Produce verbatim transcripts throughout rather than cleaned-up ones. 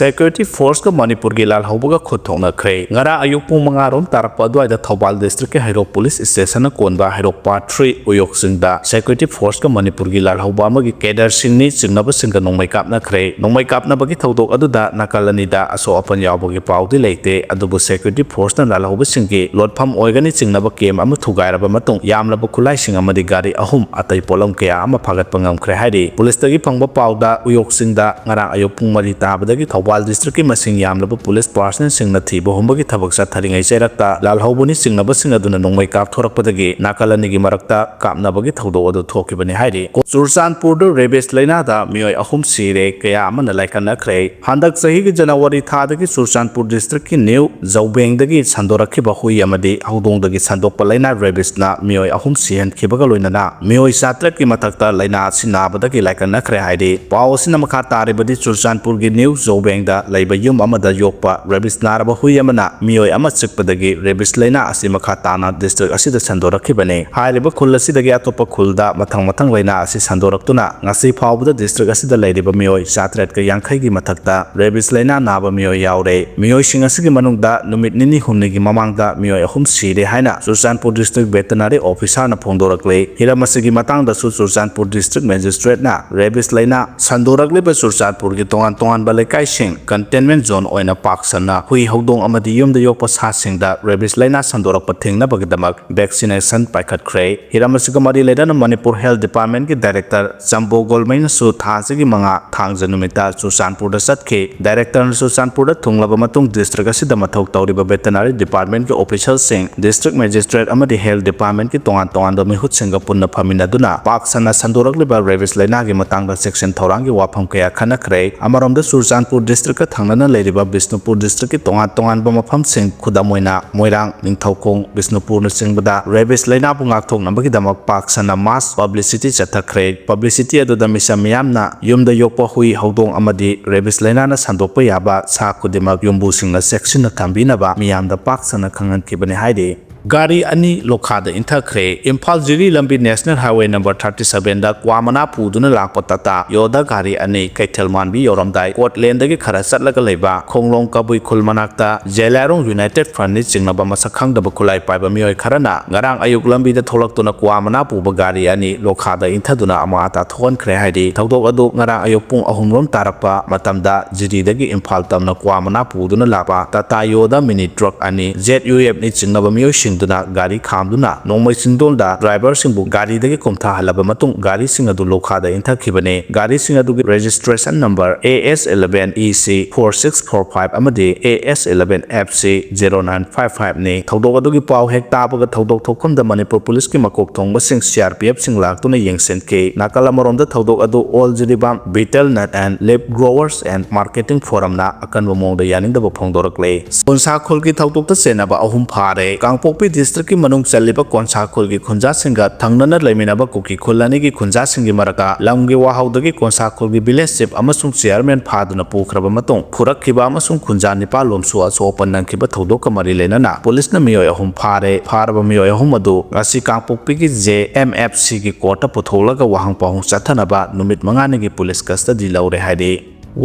Security Forceꯀ ꯃꯅꯤꯄꯨꯔꯒꯤ ꯂꯥꯜꯍꯧꯕꯒ ꯈꯨꯠ ꯊꯣꯛꯅꯈ꯭ꯔꯦ꯫ ꯉꯔꯥꯡ ꯑꯌꯨꯛ ꯄꯨꯡ ꯃꯉꯥ ꯔꯣꯝ ꯇꯥꯔꯛꯄ ꯑꯗꯨꯋꯥꯏꯗ ꯊꯧꯕꯥꯜ districtꯀꯤ ꯍꯩꯔꯣꯛ police stationꯅ ꯀꯣꯟꯕ ꯍꯩꯔꯣꯛ Part three ꯎꯌꯣꯛ ꯆꯤꯡꯗ Security Forceꯀ ꯃꯅꯤꯄꯨꯔꯒꯤ ꯂꯥꯜꯍꯧꯕ ꯑꯃꯒꯤ cadreꯁꯤꯡꯅꯤ ꯆꯤꯡꯅꯕꯁꯤꯡꯒ ꯅꯣꯡꯃꯩ ꯀꯥꯞꯅꯈ꯭ꯔꯦ꯫ ꯅꯣꯡꯃꯩ ꯀꯥꯞꯅꯕꯒꯤ ꯊꯧꯗꯣꯛ ꯑꯗꯨꯗ ꯅꯥꯀꯜ ꯑꯅꯤꯗ ꯑꯁꯣꯛ ꯑꯄꯟ ꯌꯥꯎꯕꯒꯤ ꯄꯥꯎꯗꯤ ꯂꯩꯇꯦ, ꯑꯗꯨꯕꯨ Security Forceꯅ ꯂꯥꯜꯍꯧꯕꯁꯤꯡꯒꯤ ꯂꯣꯠꯐꯝ ꯑꯣꯏꯒꯅꯤ ꯆꯤꯡꯅꯕ camp ꯑꯃ ꯊꯨꯒꯥꯏꯔꯕ ꯃꯇꯨꯡ ꯌꯥꯝꯂꯕ ꯈꯨꯠꯂꯥꯏꯁꯤꯡ ꯑꯃꯗꯤ ꯒꯥꯔꯤ ꯑꯍꯨꯝ, ꯑꯇꯩ ꯄꯣꯠꯂꯝ ꯀꯌꯥ ꯑꯃ ꯐꯥꯒꯠꯄ ꯉꯝꯈ꯭ꯔꯦ ꯍꯥꯏꯔꯤ꯫ Policeꯇꯒꯤ ꯐꯪꯕ ꯄꯥꯎꯗ ꯎꯌꯣꯛ ꯆꯤꯡꯗ ꯉꯔꯥꯡ ꯑꯌꯨꯛ ꯄꯨꯡ ꯃꯔꯤ ꯇꯥꯕꯗꯒꯤ ꯊꯧꯕꯥꯜ districtꯀꯤ ꯃꯁꯤꯡ ꯌꯥꯝꯂꯕ police personnelꯁꯤꯡꯅ ꯊꯤꯕ ꯍꯨꯝꯕꯒꯤ ꯊꯕꯛ ꯆꯠꯊꯔꯤꯉꯩ ꯆꯩꯔꯛꯇ ꯂꯥꯜꯍꯧꯕꯅꯤ ꯆꯤꯡꯅꯕꯁꯤꯡ ꯑꯗꯨꯅ ꯅꯣꯡꯃꯩ ꯀꯥꯞꯊꯣꯔꯛꯄꯗꯒꯤ ꯅꯥꯀꯜ ꯑꯅꯤꯒꯤ ꯃꯔꯛꯇ ꯀꯥꯞꯅꯕꯒꯤ ꯊꯧꯗꯣꯛ ꯑꯗꯨ ꯊꯣꯛꯈꯤꯕꯅꯤ ꯍꯥꯏꯔꯤ꯫ ꯆꯨꯔꯆꯥꯟꯄꯨꯔꯗ rabies ꯂꯩꯅꯥꯗ ꯃꯤꯑꯣꯏ ꯑꯍꯨꯝ ꯁꯤꯔꯦ, ꯀꯌꯥ ꯑꯃꯅ ꯂꯥꯏꯀꯠꯅꯈ꯭ꯔꯦ꯫ ꯍꯟꯗꯛ ꯆꯍꯤꯒꯤ January ꯊꯥꯗꯒꯤ ꯆꯨꯔꯆꯥꯟꯄꯨꯔ districtꯀꯤ New ꯖꯧꯕꯦꯡꯗꯒꯤ ꯁꯟꯗꯣꯔꯛꯈꯤꯕ ꯍꯨꯏ ꯑꯃꯗꯤ ꯍꯧꯗꯣꯡꯗꯒꯤ ꯁꯟꯗꯣꯛꯄ ꯂꯩꯅꯥ rabiesꯅ ꯃꯤꯑꯣꯏ ꯑꯍꯨꯝ ꯁꯤꯍꯟꯈꯤꯕꯒ ꯂꯣꯏꯅꯅ ꯃꯤꯑꯣꯏ ꯆꯥꯇ꯭ꯔꯦꯠꯀꯤ ꯃꯊꯛꯇ ꯂꯩꯅꯥ ꯑꯁꯤ ꯅꯥꯕꯗꯒꯤ ꯂꯥꯏꯀꯠꯅꯈ꯭ꯔꯦ ꯍꯥꯏꯔꯤ꯫ ꯄꯥꯎ ꯑꯁꯤꯅ ꯃꯈꯥ ꯇꯥꯔꯤꯕꯗꯤ ꯆꯨꯔꯆꯥꯟꯄꯨꯔꯒꯤ New ꯖꯧꯕꯦꯡꯗ ꯂꯩꯕ ꯌꯨꯝ ꯑꯃꯗ ꯌꯣꯛꯄ rabies ꯅꯥꯔꯕ ꯍꯨꯏ ꯑꯃꯅ ꯃꯤꯑꯣꯏ ꯑꯃ ꯆꯤꯛꯄꯗꯒꯤ rabies ꯂꯩꯅꯥ ꯑꯁꯤ ꯃꯈꯥ ꯇꯥꯅ district ꯑꯁꯤꯗ ꯁꯟꯗꯣꯔꯛꯈꯤꯕꯅꯤ꯫ ꯍꯥꯏꯔꯤꯕ ꯈꯨꯜ ꯑꯁꯤꯗꯒꯤ ꯑꯇꯣꯞꯄ ꯈꯨꯜꯗ ꯃꯊꯪ ꯃꯊꯪ ꯂꯩꯅꯥ ꯑꯁꯤ ꯁꯟꯗꯣꯔꯛꯇꯨꯅ ꯉꯁꯤ ꯐꯥꯎꯕꯗ district ꯑꯁꯤꯗ ꯂꯩꯔꯤꯕ ꯃꯤꯑꯣꯏ ꯆꯥꯇ꯭ꯔꯦꯠꯀ ꯌꯥꯡꯈꯩꯒꯤ ꯃꯊꯛꯇ rabies ꯂꯩꯅꯥ ꯅꯥꯕ ꯃꯤꯑꯣꯏ ꯌꯥꯎꯔꯦ꯫ ꯃꯤꯑꯣꯏꯁꯤꯡ ꯑꯁꯤꯒꯤ ꯃꯅꯨꯡꯗ ꯅꯨꯃꯤꯠ ꯅꯤꯅꯤ ꯍꯨꯝꯅꯤꯒꯤ ꯃꯃꯥꯡꯗ ꯃꯤꯑꯣꯏ ꯑꯍꯨꯝ ꯁꯤꯔꯦ ꯍꯥꯏꯅ ꯆꯨꯔꯆꯥꯟꯄꯨꯔ district veterinary officerꯅ ꯐꯣꯡꯗꯣꯔꯛꯂꯦ꯫ ꯍꯤꯔꯝ ꯑꯁꯤꯒꯤ ꯃꯇꯥꯡꯗꯁꯨ ꯆꯨꯔꯆꯥꯟꯄꯨꯔ district magistrateꯅ rabies ꯂꯩꯅꯥ ꯁꯟꯗꯣꯔꯛꯂꯤꯕ ꯆꯨꯔꯆꯥꯟꯄꯨꯔꯒꯤ ꯇꯣꯉꯥꯟ ꯇꯣꯉꯥꯟꯕ ꯂꯩꯀꯥꯏꯁꯤꯡ containment zone ꯑꯣꯏꯅ ꯄꯥꯛ ꯁꯟꯅ ꯍꯨꯏ, ꯍꯧꯗꯣꯡ ꯑꯃꯗꯤ ꯌꯨꯝꯗ ꯌꯣꯛꯄ ꯁꯥꯁꯤꯡꯗ rabies ꯂꯩꯅꯥ ꯁꯟꯗꯣꯔꯛꯄ ꯊꯤꯡꯅꯕꯒꯤꯗꯃꯛ vaccination ꯄꯥꯏꯈꯠꯈ꯭ꯔꯦ꯫ ꯍꯤꯔꯝ ꯑꯁꯤꯒ ꯃꯔꯤ ꯂꯩꯅꯅ ꯃꯅꯤꯄꯨꯔ Health Departmentꯀꯤ director ꯆꯝꯕꯣ ꯒꯣꯜꯃꯩꯅꯁꯨ ꯊꯥ ꯑꯁꯤꯒꯤ ꯃꯉꯥ ꯊꯥꯡꯖ ꯅꯨꯃꯤꯠꯇ ꯆꯨꯔꯆꯥꯟꯄꯨꯔꯗ ꯆꯠꯈꯤ꯫ Directorꯅ ꯆꯨꯔꯆꯥꯟꯄꯨꯔꯗ ꯊꯨꯡꯂꯕ ꯃꯇꯨꯡ district ꯑꯁꯤꯗ ꯃꯊꯧ ꯇꯧꯔꯤꯕ veterinary departmentꯀꯤ officerꯁꯤꯡ, district magistrate ꯑꯃꯗꯤ health departmentꯀꯤ ꯇꯣꯉꯥꯟ ꯇꯣꯉꯥꯟꯕ ꯃꯤꯍꯨꯠꯁꯤꯡꯒ ꯄꯨꯟꯅ ꯐꯝꯃꯤꯟꯅꯗꯨꯅ ꯄꯥꯛ ꯁꯟꯅ ꯁꯟꯗꯣꯔꯛꯂꯤꯕ rabies ꯂꯩꯅꯥꯒꯤ ꯃꯇꯥꯡꯗ ꯆꯦꯛꯁꯤꯟ ꯊꯧꯔꯥꯡꯒꯤ ꯋꯥꯐꯝ ꯀꯌꯥ ꯈꯟꯅꯈ꯭ꯔꯦ꯫ ꯑꯃꯔꯣꯝꯗ ꯆꯨꯔꯆꯥꯟꯄꯨꯔ districtꯀ ꯊꯪꯅꯅ ꯂꯩꯔꯤꯕ ꯕꯤꯁꯅꯨꯄꯨꯔ districtꯀꯤ ꯇꯣꯉꯥꯟ ꯇꯣꯉꯥꯟꯕ ꯃꯐꯝꯁꯤꯡ, ꯈꯨꯗꯝ ꯑꯣꯏꯅ ꯃꯣꯏꯔꯥꯡ, ꯅꯤꯡꯊꯧꯈꯣꯡ, ꯕꯤꯁꯅꯨꯄꯨꯔꯅꯆꯤꯡꯕꯗ rabies ꯂꯩꯅꯥꯕꯨ ꯉꯥꯛꯊꯣꯛꯅꯕꯒꯤꯗꯃꯛ ꯄꯥꯛ ꯁꯟꯅ mass publicity ꯆꯠꯊꯈ꯭ꯔꯦ꯫ Publicity ꯑꯗꯨꯗ ꯃꯤꯆꯝ ꯃꯤꯌꯥꯝꯅ ꯌꯨꯝꯗ ꯌꯣꯛꯄ ꯍꯨꯏ, ꯍꯧꯗꯣꯡ ꯑꯃꯗꯤ rabies ꯂꯩꯅꯥꯅ ꯁꯟꯗꯣꯛꯄ ꯌꯥꯕ ꯁꯥ ꯈꯨꯗꯤꯡꯃꯛ ꯌꯨꯝꯕꯨꯁꯤꯡꯅ ꯆꯦꯛꯁꯤꯟꯅ ꯊꯝꯕꯤꯅꯕ ꯃꯤꯌꯥꯝꯗ ꯄꯥꯛ ꯁꯟꯅ ꯈꯪꯍꯟꯈꯤꯕꯅꯤ ꯍꯥꯏꯔꯤ꯫ ꯒꯥꯔꯤ ꯑꯅꯤ ꯂꯣꯈꯥꯗ ꯏꯟꯊꯈ꯭ꯔꯦ꯫ ꯏꯝꯐꯥꯜ ꯖꯤꯔꯤ ꯂꯝꯕꯤ National Highway number thirty seven ꯗ ꯀ꯭ꯋꯥ ꯃꯅꯥ ꯄꯨꯗꯨꯅ ꯂꯥꯛꯄ ꯇꯥꯇꯥ ꯌꯣꯗꯥ ꯒꯥꯔꯤ ꯑꯅꯤ ꯀꯩꯊꯦꯜ ꯃꯥꯟꯕꯤ ꯌꯧꯔꯝꯗꯥꯏ ꯀꯣꯠꯂꯦꯟꯗꯒꯤ ꯈꯔ ꯆꯠꯂꯒ ꯂꯩꯕ ꯈꯣꯡꯂꯣꯡ ꯀꯕꯨꯏ ꯈꯨꯜ ꯃꯅꯥꯛꯇ ꯖꯦꯂꯥꯏꯔꯣꯡ United Front ꯅꯤ ꯆꯤꯡꯅꯕ ꯃꯁꯛ ꯈꯪꯗꯕ ꯈꯨꯠꯂꯥꯏ ꯄꯥꯏꯕ ꯃꯤꯑꯣꯏ ꯈꯔꯅ ꯉꯔꯥꯡ ꯑꯌꯨꯛ ꯂꯝꯕꯤꯗ ꯊꯣꯛꯂꯛꯇꯨꯅ ꯀ꯭ꯋꯥ ꯃꯅꯥ ꯄꯨꯕ ꯒꯥꯔꯤ ꯑꯅꯤ ꯂꯣꯈꯥꯗ ꯏꯟꯊꯗꯨꯅ ꯑꯃꯥ ꯑꯇꯥ ꯊꯣꯛꯍꯟꯈ꯭ꯔꯦ ꯍꯥꯏꯔꯤ꯫ ꯊꯧꯗꯣꯛ ꯑꯗꯨ ꯉꯔꯥꯡ ꯑꯌꯨꯛ ꯄꯨꯡ ꯑꯍꯨꯝ ꯔꯣꯝ ꯇꯥꯔꯛꯄ ꯃꯇꯝꯗ ꯖꯤꯔꯤꯗꯒꯤ ꯏꯝꯐꯥꯜ ꯇꯝꯅ ꯀ꯭ꯋꯥ ꯃꯅꯥ ꯄꯨꯗꯨꯅ ꯂꯥꯛꯄ ꯇꯥꯇꯥ ꯌꯣꯗꯥ ꯃꯤꯅꯤ ꯇ꯭ꯔꯛ ꯑꯅꯤ, ꯖꯦꯠ ꯌꯨ ꯑꯦꯐ ꯅꯤ ꯆꯤꯡꯅꯕ ꯃꯤꯑꯣꯏꯁꯤꯡꯗꯨꯅ ꯒꯥꯔꯤ ꯈꯥꯝꯗꯨꯅ ꯅꯣꯡꯃꯩ ꯆꯤꯡꯗꯣꯜꯗ ꯗ꯭ꯔꯥꯏꯚꯔꯁꯤꯡꯕꯨ ꯒꯥꯔꯤꯗꯒꯤ ꯀꯨꯝꯊꯍꯜꯂꯕ ꯃꯇꯨꯡ ꯒꯥꯔꯤꯁꯤꯡ ꯑꯗꯨ ꯂꯣꯈꯥꯗ ꯏꯟꯊꯈꯤꯕꯅꯤ꯫ ꯒꯥꯔꯤꯁꯤꯡ ꯑꯗꯨꯒꯤ registration number A S eleven E C four six four five ꯑꯃꯗꯤ A S eleven F C zero nine five five ꯅꯤ꯫ ꯊꯧꯗꯣꯛ ꯑꯗꯨꯒꯤ ꯄꯥꯎ ꯍꯦꯛ ꯇꯥꯕꯒ ꯊꯧꯗꯣꯛ ꯊꯣꯛꯐꯝꯗ ꯃꯅꯤꯄꯨꯔ ꯄꯨꯂꯤꯁꯀꯤ ꯃꯀꯣꯛ ꯊꯣꯡꯕꯁꯤꯡ, C R P F ꯁꯤꯡ ꯂꯥꯛꯇꯨꯅ ꯌꯦꯡꯁꯤꯟꯈꯤ꯫ ꯅꯥꯀꯜ ꯑꯃꯔꯣꯝꯗ ꯊꯧꯗꯣꯛ ꯑꯗꯨ All Jiribam Betel Nut and Leaf Growers and Marketing Forum ꯅ ꯑꯀꯟꯕ ꯃꯑꯣꯡꯗ ꯌꯥꯅꯤꯡꯗꯕ ꯐꯣꯡꯗꯣꯔꯛꯂꯦ꯫ ꯀꯣꯟꯁꯥꯈꯣꯜꯒꯤ ꯊꯧꯗꯣꯛꯇ ꯆꯦꯟꯅꯕ ꯑꯍꯨꯝ ꯐꯥꯔꯦ꯫ ꯀꯥꯡꯄꯣꯛꯄꯤ district ꯀꯤ ꯃꯅꯨꯡ ꯆꯜꯂꯤꯕ ꯀꯣꯟꯁꯥꯈꯣꯜꯒꯤ ꯈꯨꯟꯖꯥꯁꯤꯡꯒ ꯊꯪꯅꯅ ꯂꯩꯃꯤꯟꯅꯕ ꯀꯨꯀꯤ ꯈꯨꯜ ꯑꯅꯤꯒꯤ ꯈꯨꯟꯖꯥꯁꯤꯡꯒꯤ ꯃꯔꯛꯇ ꯂꯝꯒꯤ ꯋꯥꯍꯧꯗꯒꯤ ꯀꯣꯟꯁꯥꯈꯣꯜꯒꯤ village chief ꯑꯃꯁꯨꯡ chairman ꯐꯥꯗꯨꯅ ꯄꯨꯈ꯭ꯔꯕ ꯃꯇꯨꯡ ꯐꯨꯔꯛꯈꯤꯕ ꯑꯃꯁꯨꯡ ꯈꯨꯟꯖꯥ ꯅꯤꯄꯥꯜ ꯂꯣꯝꯁꯨ ꯑꯁꯣꯛ ꯑꯄꯟ ꯅꯪꯈꯤꯕ ꯊꯧꯗꯣꯛꯀ ꯃꯔꯤ ꯂꯩꯅꯅ ꯄꯨꯂꯤꯁꯅ ꯃꯤꯑꯣꯏ ꯑꯍꯨꯝ ꯐꯥꯔꯦ꯫ ꯐꯥꯔꯕ ꯃꯤꯑꯣꯏ ꯑꯍꯨꯝ ꯑꯗꯨ ꯉꯁꯤ ꯀꯥꯡꯄꯣꯛꯄꯤꯒꯤ J M F C ꯒꯤ court ꯇ ꯄꯨꯊꯣꯛꯂꯒ ꯋꯥꯍꯪ ꯄꯥꯎꯍꯪ ꯆꯠꯊꯅꯕ ꯅꯨꯃꯤꯠ ꯃꯉꯥꯅꯤꯒꯤ ꯄꯨꯂꯤꯁ custody ꯂꯧꯔꯦ ꯍꯥꯏꯔꯤ꯫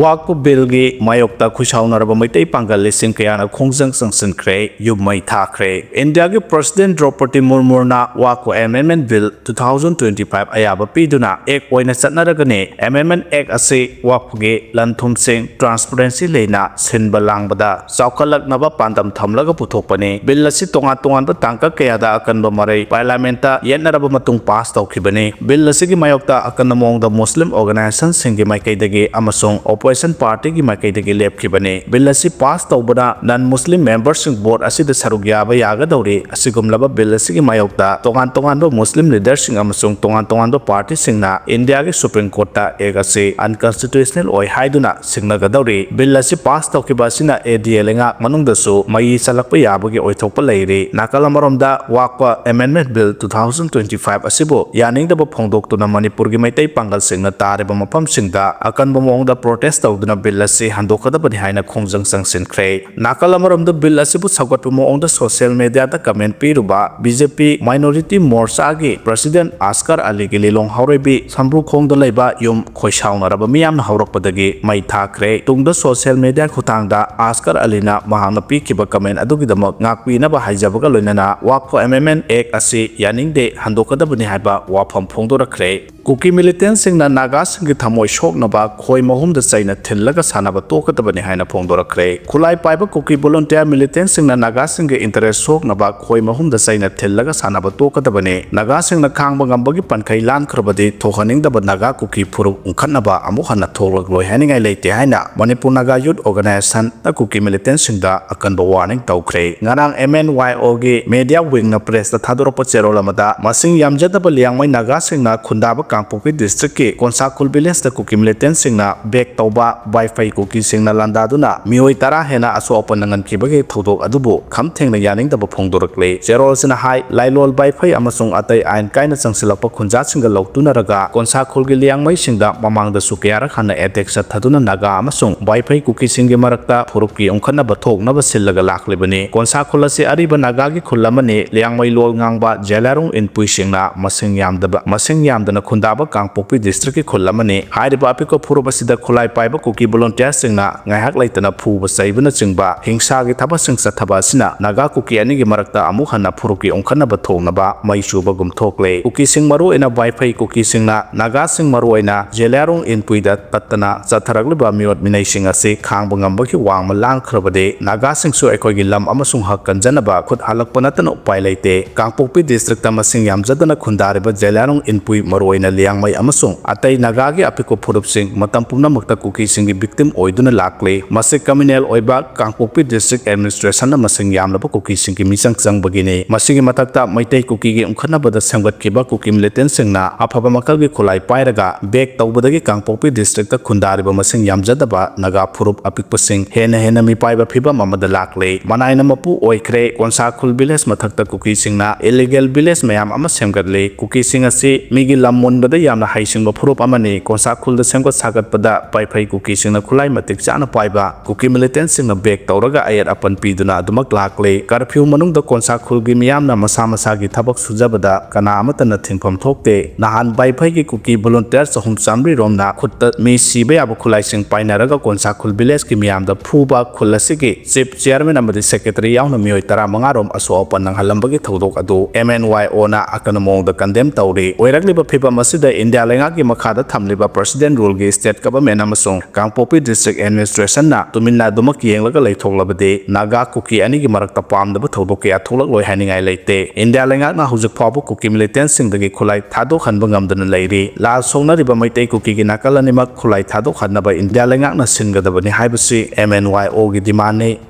ꯋꯥꯛꯐ ꯕꯤꯜꯒꯤ ꯃꯥꯌꯣꯛꯇ ꯈꯨꯏꯁꯥꯎꯅꯔꯕ ꯃꯩꯇꯩ ꯄꯥꯡꯒꯜ ꯂꯤꯁꯤꯡ ꯀꯌꯥꯅ ꯈꯣꯡꯖꯪ ꯆꯪꯁꯤꯟꯈ꯭ꯔꯦ, ꯌꯨꯝ ꯃꯩ ꯊꯥꯈ꯭ꯔꯦ꯫ ꯏꯟꯗꯤꯌꯥꯒꯤ President ꯗ꯭ꯔꯧꯄꯗꯤ ꯃꯨꯔꯃꯨꯅ ꯋꯥꯛꯐ Amendment Bill two thousand twenty five ꯑꯌꯥꯕ ꯄꯤꯗꯨꯅ act ꯑꯣꯏꯅ ꯆꯠꯅꯔꯒꯅꯤ꯫ Amendment Act ꯑꯁꯤ ꯋꯥꯛꯐꯒꯤ ꯂꯟ ꯊꯨꯝꯁꯤꯡ transparency ꯂꯩꯅ ꯁꯤꯟꯕ ꯂꯥꯡꯕꯗ ꯆꯥꯎꯈꯠꯂꯛꯅꯕ ꯄꯥꯟꯗꯝ ꯊꯝꯂꯒ ꯄꯨꯊꯣꯛꯄꯅꯤ꯫ ꯕꯤꯜ ꯑꯁꯤ ꯇꯣꯉꯥꯟ ꯇꯣꯉꯥꯟꯕ ꯇꯥꯡꯀꯛ ꯀꯌꯥꯗ ꯑꯀꯟꯕ ꯃꯔꯩ ꯄꯥꯔꯂꯤꯌꯥꯃꯦꯟꯠꯇ ꯌꯦꯠꯅꯔꯕ ꯃꯇꯨꯡ ꯄꯥꯁ ꯇꯧꯈꯤꯕꯅꯤ꯫ ꯕꯤꯜ ꯑꯁꯤꯒꯤ ꯃꯥꯌꯣꯛꯇ ꯑꯀꯟꯕ ꯃꯑꯣꯡꯗ ꯃꯨꯁꯂꯤꯝ organization ꯁꯤꯡꯒꯤ ꯃꯥꯏꯀꯩꯗꯒꯤ ꯑꯃꯁꯨꯡ opposition party ꯒꯤ ꯃꯥꯏꯀꯩꯗꯒꯤ ꯂꯦꯞꯈꯤꯕꯅꯤ꯫ ꯕꯤꯜ ꯑꯁꯤ ꯄꯥꯁ ꯇꯧꯕꯅ non Muslim member ꯁꯤꯡ vote ꯑꯁꯤꯗ ꯁꯔꯨꯛ ꯌꯥꯕ ꯌꯥꯒꯗꯧꯔꯤ꯫ ꯑꯁꯤꯒꯨꯝꯂꯕ ꯕꯤꯜ ꯑꯁꯤꯒꯤ ꯃꯥꯌꯣꯛꯇ ꯇꯣꯉꯥꯟ ꯇꯣꯉꯥꯟꯕ ꯃꯨꯁꯂꯤꯝ leader ꯁꯤꯡ ꯑꯃꯁꯨꯡ ꯇꯣꯉꯥꯟ ꯇꯣꯉꯥꯟꯕ party ꯁꯤꯡꯅ ꯏꯟꯗꯤꯌꯥꯒꯤ Supreme Court ꯇ act ꯑꯁꯤ unconstitutional ꯑꯣꯏ ꯍꯥꯏꯗꯨꯅ ꯁꯤꯡꯅꯒꯗꯧꯔꯤ꯫ ꯕꯤꯜ ꯑꯁꯤ ꯄꯥꯁ ꯇꯧꯈꯤꯕ ꯑꯁꯤꯅ A D A ꯂꯩꯉꯥꯛ ꯃꯅꯨꯡꯗꯁꯨ ꯃꯩ ꯆꯜꯂꯛꯄ ꯌꯥꯕꯒꯤ ꯑꯣꯏꯊꯣꯛꯄ ꯂꯩꯔꯤ꯫ ꯅꯥꯀꯜ ꯑꯃꯔꯣꯝꯗ ꯋꯥꯛꯐ Amendment Bill two thousand twenty five ꯑꯁꯤꯕꯨ ꯌꯥꯅꯤꯡꯗꯕ ꯐꯣꯡꯗꯣꯛꯇꯨꯅ ꯃꯅꯤꯄꯨꯔꯒꯤ ꯃꯩꯇꯩ ꯄꯥꯡꯒꯜꯁꯤꯡꯅ ꯇꯥꯔꯤꯕ ꯃꯐꯝꯁꯤꯡꯗ ꯑꯀꯟꯕ ꯃꯑꯣꯡꯗ protest ꯇꯧꯗꯨꯅ ꯕꯤꯜ ꯑꯁꯤ ꯍꯟꯗꯣꯛꯀꯗꯕꯅꯤ ꯍꯥꯏꯅ ꯈꯣꯡꯖꯪ ꯆꯪꯁꯤꯟꯈ꯭ꯔꯦ꯫ ꯅꯥꯀꯜ ꯑꯃꯔꯣꯝꯗ ꯕꯤꯜ ꯑꯁꯤꯕꯨ ꯁꯧꯒꯠꯄ ꯃꯑꯣꯡꯗ ꯁꯣꯁꯤꯌꯦꯜ ꯃꯤꯗꯤꯌꯥꯗ ꯀꯃꯦꯟ ꯄꯤꯔꯨꯕ ꯕꯤ ꯖꯦ ꯄꯤ ꯃꯥꯏꯅꯣꯔꯤꯇꯤ ꯃꯣꯔꯆꯥꯒꯤ ꯄ꯭ꯔꯁꯤꯗꯦꯟ ꯑꯁꯀꯔ ꯑꯂꯤꯒꯤ ꯂꯤꯂꯣꯡ ꯍꯥꯎꯔꯩꯕꯤ ꯁꯝꯕ꯭ꯔꯨꯈꯣꯡꯗ ꯂꯩꯕ ꯌꯨꯝ ꯈꯣꯏꯁꯥꯎꯅꯔꯕ ꯃꯤꯌꯥꯝꯅ ꯍꯧꯔꯛꯄꯗꯒꯤ ꯃꯩ ꯊꯥꯈ꯭ꯔꯦ꯫ ꯇꯨꯡꯗ ꯁꯣꯁꯤꯌꯦꯜ ꯃꯤꯗꯤꯌꯥ ꯈꯨꯠꯊꯥꯡꯗ ꯑꯁꯀꯔ ꯑꯂꯤꯅ ꯃꯍꯥꯛꯅ ꯄꯤꯈꯤꯕ ꯀꯃꯦꯟ ꯑꯗꯨꯒꯤꯗꯃꯛ ꯉꯥꯛꯄꯤꯅꯕ ꯍꯥꯏꯖꯕꯒ ꯂꯣꯏꯅꯅ ꯋꯥꯀꯣ ꯑꯦꯃꯦꯟꯃꯦꯟ ꯑꯦꯛ ꯑꯁꯤ ꯌꯥꯅꯤꯡꯗꯦ, ꯍꯟꯗꯣꯛꯀꯗꯕꯅꯤ ꯍꯥꯏꯕ ꯋꯥꯐꯝ ꯐꯣꯡꯗꯣꯔꯛꯈ꯭ꯔꯦ꯫ ꯀꯨꯀꯤ ꯃꯤꯂꯤꯇꯦꯟꯁꯤꯡꯅ ꯅꯥꯒꯥꯁꯤꯡꯒꯤ ꯊꯃꯣꯏ ꯁꯣꯛꯅꯕ ꯈꯣꯏ ꯃꯍꯨꯝꯗ ꯆꯩꯅ ꯊꯤꯜꯂꯒ ꯁꯥꯟꯅꯕ ꯇꯣꯛꯀꯗꯕꯅꯤ ꯍꯥꯏꯅ ꯐꯣꯡꯗꯣꯔꯛꯈ꯭ꯔꯦ꯫ ꯈꯨꯠꯂꯥꯏ ꯄꯥꯏꯕ ꯀꯨꯀꯤ ꯚꯣꯂꯨꯟꯇꯤꯌꯥꯔ ꯃꯤꯂꯤꯇꯦꯟꯁꯤꯡꯅ ꯅꯥꯒꯥꯁꯤꯡꯒꯤ ꯏꯟꯇꯔꯦꯁ ꯁꯣꯛꯅꯕ ꯈꯣꯏ ꯃꯍꯨꯝꯗ ꯆꯩꯅ ꯊꯤꯜꯂꯒ ꯁꯥꯟꯅꯕ ꯇꯣꯛꯀꯗꯕꯅꯤ꯫ ꯅꯥꯒꯥꯁꯤꯡꯅ ꯈꯥꯡꯕ ꯉꯝꯕꯒꯤ ꯄꯟꯈꯩ ꯂꯥꯟꯈ꯭ꯔꯕꯗꯤ ꯊꯣꯛꯍꯟꯅꯤꯡꯗꯕ ꯅꯥꯒꯥ ꯀꯨꯀꯤ ꯐꯨꯔꯨꯞ ꯎꯪꯈꯠꯅꯕ ꯑꯃꯨꯛ ꯍꯟꯅ ꯊꯣꯛꯂꯛꯂꯣꯏ ꯍꯥꯏꯅꯤꯡꯉꯥꯏ ꯂꯩꯇꯦ ꯍꯥꯏꯅ ꯃꯅꯤꯄꯨꯔ ꯅꯥꯒꯥ ꯌꯨꯠ ꯑꯣꯔꯒꯅꯥꯏꯖꯦꯁꯟꯅ ꯀꯨꯀꯤ ꯃꯤꯂꯤꯇꯦꯟꯁꯤꯡꯗ ꯑꯀꯟꯕ ꯋꯥꯔꯅꯤꯡ ꯇꯧꯈ꯭ꯔꯦ꯫ ꯉꯔꯥꯡ ꯑꯦꯝ ꯑꯦꯟ ꯋꯥꯏ ꯑꯣꯒꯤ ꯃꯦꯗꯤꯌꯥ ꯋꯤꯡꯅ ꯄ꯭ꯔꯦꯁꯇ ꯊꯥꯗꯣꯔꯛꯄ ꯆꯦꯔꯣꯜ ꯑꯃꯗ ꯃꯁꯤꯡ ꯌꯥꯝꯖꯗꯕ ꯂꯤꯌꯥꯡꯃꯩ ꯅꯥꯒꯥꯁꯤꯡꯅ ꯈꯨꯟꯗꯥꯕ ꯀꯥꯡꯄꯣꯛꯄꯤ ꯗꯤꯁꯇ꯭ꯔꯤꯛꯀꯤ ꯀꯣꯟꯁꯥꯈꯨꯜ ꯚꯤꯂꯦꯖꯇ ꯀꯨꯀꯤ ꯃꯤꯂꯤꯇꯦꯟꯁꯤꯡꯅ ꯕꯦꯛ ꯇꯧꯕ ꯕꯥꯏꯐꯩ ꯀꯨꯀꯤꯁꯤꯡꯅ ꯂꯥꯟꯗꯥꯗꯨꯅ ꯃꯤꯑꯣꯏ ꯇꯔꯥ ꯍꯦꯟꯅ ꯑꯁꯣꯛ ꯑꯄꯟ ꯅꯪꯍꯟꯈꯤꯕꯒꯤ ꯊꯧꯗꯣꯛ ꯑꯗꯨꯕꯨ ꯈꯝ ꯊꯦꯡꯅ ꯌꯥꯅꯤꯡꯗꯕ ꯐꯣꯡꯗꯣꯔꯛꯂꯤ꯫ ꯆꯦꯔꯣꯜꯁꯤꯅ ꯍꯥꯏ, ꯂꯥꯏꯂꯣꯜ ꯕꯥꯏꯐꯩ ꯑꯃꯁꯨꯡ ꯑꯇꯩ ꯑꯥꯏꯟ ꯀꯥꯏꯅ ꯆꯪꯁꯤꯜꯂꯛꯄ ꯈꯨꯟꯖꯥꯁꯤꯡꯒ ꯂꯧꯇꯨꯅꯔꯒ ꯀꯣꯟꯁꯥꯈꯨꯜꯒꯤ ꯂꯤꯌꯥꯡꯃꯩꯁꯤꯡꯗ ꯃꯃꯥꯡꯗꯁꯨ ꯀꯌꯥꯔꯛ ꯍꯟꯅ ꯑꯦꯇꯦꯛ ꯆꯠꯊꯗꯨꯅ ꯅꯥꯒꯥ ꯑꯃꯁꯨꯡ ꯕꯥꯏꯐꯩ ꯀꯨꯀꯤꯁꯤꯡꯒꯤ ꯃꯔꯛꯇ ꯐꯨꯔꯨꯞꯀꯤ ꯎꯪꯈꯠꯅꯕ ꯊꯣꯛꯅꯕ ꯁꯤꯜꯂꯒ ꯂꯥꯛꯂꯤꯕꯅꯤ꯫ ꯀꯣꯟꯁꯥꯈꯨꯜ ꯑꯁꯤ ꯑꯔꯤꯕ ꯅꯥꯒꯥꯒꯤ ꯈꯨꯜ ꯑꯃꯅꯤ꯫ ꯂꯤꯌꯥꯡꯃꯩ ꯂꯣꯜ ꯉꯥꯡꯕ ꯖꯦꯂꯥꯔꯨꯡ ꯏꯟꯄꯨꯏꯁꯤꯡꯅ ꯃꯁꯤꯡ ꯌꯥꯝꯗꯕ, ꯃꯁꯤꯡ ꯌꯥꯝꯗꯅ ꯈꯨꯟꯗꯥꯕ ꯀꯥꯡꯄꯣꯛꯄꯤ ꯗꯤꯁꯇ꯭ꯔꯤꯛꯀꯤ ꯈꯨꯜ ꯑꯃꯅꯤ꯫ ꯍꯥꯏꯔꯤꯕ ꯑꯄꯤꯛꯄ ꯐꯨꯔꯨꯞ ꯑꯁꯤꯗ ꯈꯨꯠꯂꯥꯏ ꯄꯥꯏꯕ ꯀꯨꯀꯤ ꯚꯣꯂꯨꯟꯇꯤꯌꯥꯔꯁꯤꯡꯅ ꯉꯥꯏꯍꯥꯛ ꯂꯩꯇꯅ ꯐꯨꯕ ꯆꯩꯕꯅꯆꯤꯡꯕ ꯍꯤꯡꯁꯥꯒꯤ ꯊꯕꯛꯁꯤꯡ ꯆꯠꯊꯕ ꯑꯁꯤꯅ ꯅꯥꯒꯥ ꯀꯨꯀꯤ ꯑꯅꯤꯒꯤ ꯃꯔꯛꯇ ꯑꯃꯨꯛ ꯍꯟꯅ ꯐꯨꯔꯨꯞꯀꯤ ꯎꯪꯈꯠꯅꯕ ꯊꯣꯛꯅꯕ ꯃꯩ ꯆꯨꯕꯒꯨꯝ ꯊꯣꯛꯂꯦ꯫ ꯀꯨꯀꯤꯁꯤꯡ, ꯃꯔꯨꯑꯣꯏꯅ ꯕꯥꯏꯐꯩ ꯀꯨꯀꯤꯁꯤꯡꯅ ꯅꯥꯒꯥꯁꯤꯡ, ꯃꯔꯨꯑꯣꯏꯅ ꯖꯦꯂꯤꯌꯥꯡꯔꯣꯡ ꯏꯟꯄꯨꯏꯗ ꯇꯠꯇꯅ ꯆꯠꯊꯔꯛꯂꯤꯕ ꯃꯤꯑꯣꯠ ꯃꯤꯅꯩꯁꯤꯡ ꯑꯁꯤ ꯈꯥꯡꯕ ꯉꯝꯕꯒꯤ ꯋꯥꯡꯃ ꯂꯥꯟꯈ꯭ꯔꯕꯗꯤ ꯅꯥꯒꯥꯁꯤꯡꯁꯨ ꯑꯩꯈꯣꯏꯒꯤ ꯂꯝ ꯑꯃꯁꯨꯡ ꯍꯛ ꯀꯟꯖꯅꯕ ꯈꯨꯠ ꯍꯜꯂꯛꯄ ꯅꯠꯇꯅ ꯎꯄꯥꯏ ꯂꯩꯇꯦ꯫ ꯀꯥꯡꯄꯣꯛꯄꯤ ꯗꯤꯁꯇ꯭ꯔꯤꯛꯇ ꯃꯁꯤꯡ ꯌꯥꯝꯖꯗꯅ ꯈꯨꯟꯗꯥꯔꯤꯕ ꯖꯦꯂꯤꯌꯥꯡꯔꯣꯡ ꯏꯟꯄꯨꯏ, ꯃꯔꯨꯑꯣꯏꯅ ꯂꯤꯌꯥꯡꯃꯩ ꯑꯃꯁꯨꯡ ꯑꯇꯩ ꯅꯥꯒꯥꯒꯤ ꯑꯄꯤꯛꯄ ꯐꯨꯔꯨꯞꯁꯤꯡ ꯃꯇꯝ ꯄꯨꯝꯅꯃꯛꯇ ꯀꯨꯀꯤꯁꯤꯡꯒꯤ ꯚꯤꯛꯇꯤꯝ ꯑꯣꯏꯗꯨꯅ ꯂꯥꯛꯂꯤ꯫ ꯃꯁꯤ ꯀ꯭ꯔꯤꯃꯤꯅꯦꯜ ꯑꯣꯏꯕ ꯀꯥꯡꯄꯣꯛꯄꯤ ꯗꯤꯁꯇ꯭ꯔꯤꯛ ꯑꯦꯗꯃꯤꯅꯤꯁꯇ꯭ꯔꯦꯁꯟꯅ ꯃꯁꯤꯡ ꯌꯥꯝꯂꯕ ꯀꯨꯀꯤꯁꯤꯡꯒꯤ ꯃꯤꯆꯪ ꯆꯪꯕꯒꯤꯅꯤ꯫ ꯃꯁꯤꯒꯤ ꯃꯊꯛꯇ ꯃꯩꯇꯩ ꯀꯨꯀꯤꯒꯤ ꯎꯪꯈꯠꯅꯕꯗ ꯁꯦꯝꯒꯠꯈꯤꯕ ꯀꯨꯀꯤ ꯃꯤꯂꯤꯇꯦꯟꯁꯤꯡꯅ ꯑꯐꯕ ꯃꯈꯜꯒꯤ ꯈꯨꯠꯂꯥꯏ ꯄꯥꯏꯔꯒ ꯕꯦꯛ ꯇꯧꯕꯗꯒꯤ ꯀꯥꯡꯄꯣꯛꯄꯤ ꯗꯤꯁꯇ꯭ꯔꯤꯛꯇ ꯈꯨꯟꯗꯥꯔꯤꯕ ꯃꯁꯤꯡ ꯌꯥꯝꯖꯗꯕ ꯅꯥꯒꯥ ꯐꯨꯔꯨꯞ ꯑꯄꯤꯛꯄꯁꯤꯡ ꯍꯦꯟꯅ ꯍꯦꯟꯅ ꯃꯤꯄꯥꯏꯕ ꯐꯤꯕꯝ ꯑꯃꯗ ꯂꯥꯛꯂꯦ꯫ ꯃꯅꯥꯏꯅ ꯃꯄꯨ ꯑꯣꯏꯈ꯭ꯔꯦ꯫ ꯀꯣꯟꯁꯥꯈꯨꯜ ꯚꯤꯂꯦꯖ ꯃꯊꯛꯇ ꯀꯨꯀꯤꯁꯤꯡꯅ ꯏꯂꯤꯒꯦꯜ ꯚꯤꯂꯦꯖ ꯃꯌꯥꯝ ꯑꯃ ꯁꯦꯝꯒꯠꯂꯤ꯫ ꯀꯨꯀꯤꯁꯤꯡ ꯑꯁꯤ ꯃꯤꯒꯤ ꯂꯝ ꯃꯨꯟꯕꯗ ꯌꯥꯝꯅ ꯍꯩꯁꯤꯡꯕ ꯐꯨꯔꯨꯞ ꯑꯃꯅꯤ꯫ ꯀꯣꯟꯁꯥꯈꯨꯜꯗ ꯁꯦꯝꯒꯠ ꯁꯥꯒꯠꯄꯗ ꯄꯥꯏꯐꯩ ꯐꯩ ꯀꯨꯀꯤꯁꯤꯡꯅ ꯈꯨꯠꯂꯥꯏ ꯃꯇꯤꯛ ꯆꯥꯅ ꯄꯥꯏꯕ ꯀꯨꯀꯤ ꯃꯤꯂꯤꯇꯦꯟꯁꯤꯡꯅ ꯕꯦꯛ ꯇꯧꯔꯒ ꯑꯌꯦꯠ ꯑꯄꯟ ꯄꯤꯗꯨꯅ ꯑꯗꯨꯃꯛ ꯂꯥꯛꯂꯤ꯫ ꯀꯔꯐ꯭ꯌꯨ ꯃꯅꯨꯡꯗ ꯀꯣꯟꯁꯥ ꯈꯨꯜꯒꯤ ꯃꯤꯌꯥꯝꯅ ꯃꯁꯥ ꯃꯁꯥꯒꯤ ꯊꯕꯛ ꯁꯨꯖꯕꯗ ꯀꯅꯥ ꯑꯃꯠꯇꯅ ꯊꯤꯡꯐꯝ ꯊꯣꯛꯇꯦ꯫ ꯅꯍꯥꯟ ꯕꯥꯏꯐꯩꯒꯤ ꯀꯨꯀꯤ ꯚꯣꯂꯨꯟꯇꯤꯌꯔ ꯆꯍꯨꯝ ꯆꯥꯃꯔꯤ ꯔꯣꯝꯅ ꯈꯨꯠꯇ ꯃꯤ ꯁꯤꯕ ꯌꯥꯕ ꯈꯨꯠꯂꯥꯏꯁꯤꯡ ꯄꯥꯏꯅꯔꯒ ꯀꯣꯟꯁꯥ ꯈꯨꯜ ꯚꯤꯂꯦꯖꯀꯤ ꯃꯤꯌꯥꯝꯗ ꯐꯨꯕ ꯈꯨꯜ ꯑꯁꯤꯒꯤ ꯆꯤꯐ ꯆꯤꯌꯔꯃꯦꯟ ꯑꯃꯗꯤ ꯁꯦꯀ꯭ꯔꯦꯇꯔꯤ ꯌꯥꯎꯅ ꯃꯤꯑꯣꯏ ꯇꯔꯥꯃꯉꯥ ꯔꯣꯝ ꯑꯁꯣꯛ ꯑꯄꯟ ꯅꯪꯍꯜꯂꯝꯕꯒꯤ ꯊꯧꯗꯣꯛ ꯑꯗꯨ M N Y O ꯅ ꯑꯀꯟꯕ ꯃꯑꯣꯡꯗ ꯀꯟꯗꯦꯝ ꯇꯧꯔꯤ꯫ ꯑꯣꯏꯔꯛꯂꯤꯕ ꯐꯤꯕꯝ ꯑꯁꯤꯗ ꯏꯟꯗꯤꯌꯥ ꯂꯩꯉꯥꯛꯀꯤ ꯃꯈꯥꯗ ꯊꯝꯂꯤꯕ ꯄ꯭ꯔꯁꯤꯗꯦꯟ ꯔꯨꯜꯒꯤ ꯁ꯭ꯇꯦꯠ ꯒꯚꯔꯟꯃꯦꯟ ꯑꯃꯁꯨꯡ ꯀꯥꯡꯄꯣꯛꯄꯤ ꯗꯤꯁꯇ꯭ꯔꯤꯛ ꯑꯦꯗꯃꯤꯅꯤꯁꯇ꯭ꯔꯦꯁꯟꯅ ꯇꯨꯃꯤꯟꯅ ꯑꯗꯨꯃꯛ ꯌꯦꯡꯂꯒ ꯂꯩꯊꯣꯛꯂꯕꯗꯤ ꯅꯥꯒꯥ ꯀꯨꯀꯤ ꯑꯅꯤꯒꯤ ꯃꯔꯛꯇ ꯄꯥꯝꯗꯕ ꯊꯧꯗꯣꯛ ꯀꯌꯥ ꯊꯣꯛꯂꯛꯂꯣꯏ ꯍꯥꯏꯅꯤꯡꯉꯥꯏ ꯂꯩꯇꯦ꯫ ꯏꯟꯗꯤꯌꯥ ꯂꯩꯉꯥꯛꯅ ꯍꯧꯖꯤꯛ ꯐꯥꯎꯕ ꯀꯨꯀꯤ ꯃꯤꯂꯤꯇꯦꯟꯁꯤꯡꯗꯒꯤ ꯈꯨꯠꯂꯥꯏ ꯊꯥꯗꯣꯛꯍꯟꯕ ꯉꯝꯗꯅ ꯂꯩꯔꯤ꯫ ꯂꯥꯜ ꯁꯣꯛꯅꯔꯤꯕ ꯃꯩꯇꯩ ꯀꯨꯀꯤꯒꯤ ꯅꯥꯀꯜ ꯑꯅꯤꯃꯛ ꯈꯨꯠꯂꯥꯏ ꯊꯥꯗꯣꯛꯍꯟꯅꯕ ꯏꯟꯗꯤꯌꯥ ꯂꯩꯉꯥꯛꯅ ꯁꯤꯟꯒꯗꯕꯅꯤ ꯍꯥꯏꯕꯁꯤ M N Y O ꯒꯤ ꯗꯤꯃꯥꯟꯅꯤ꯫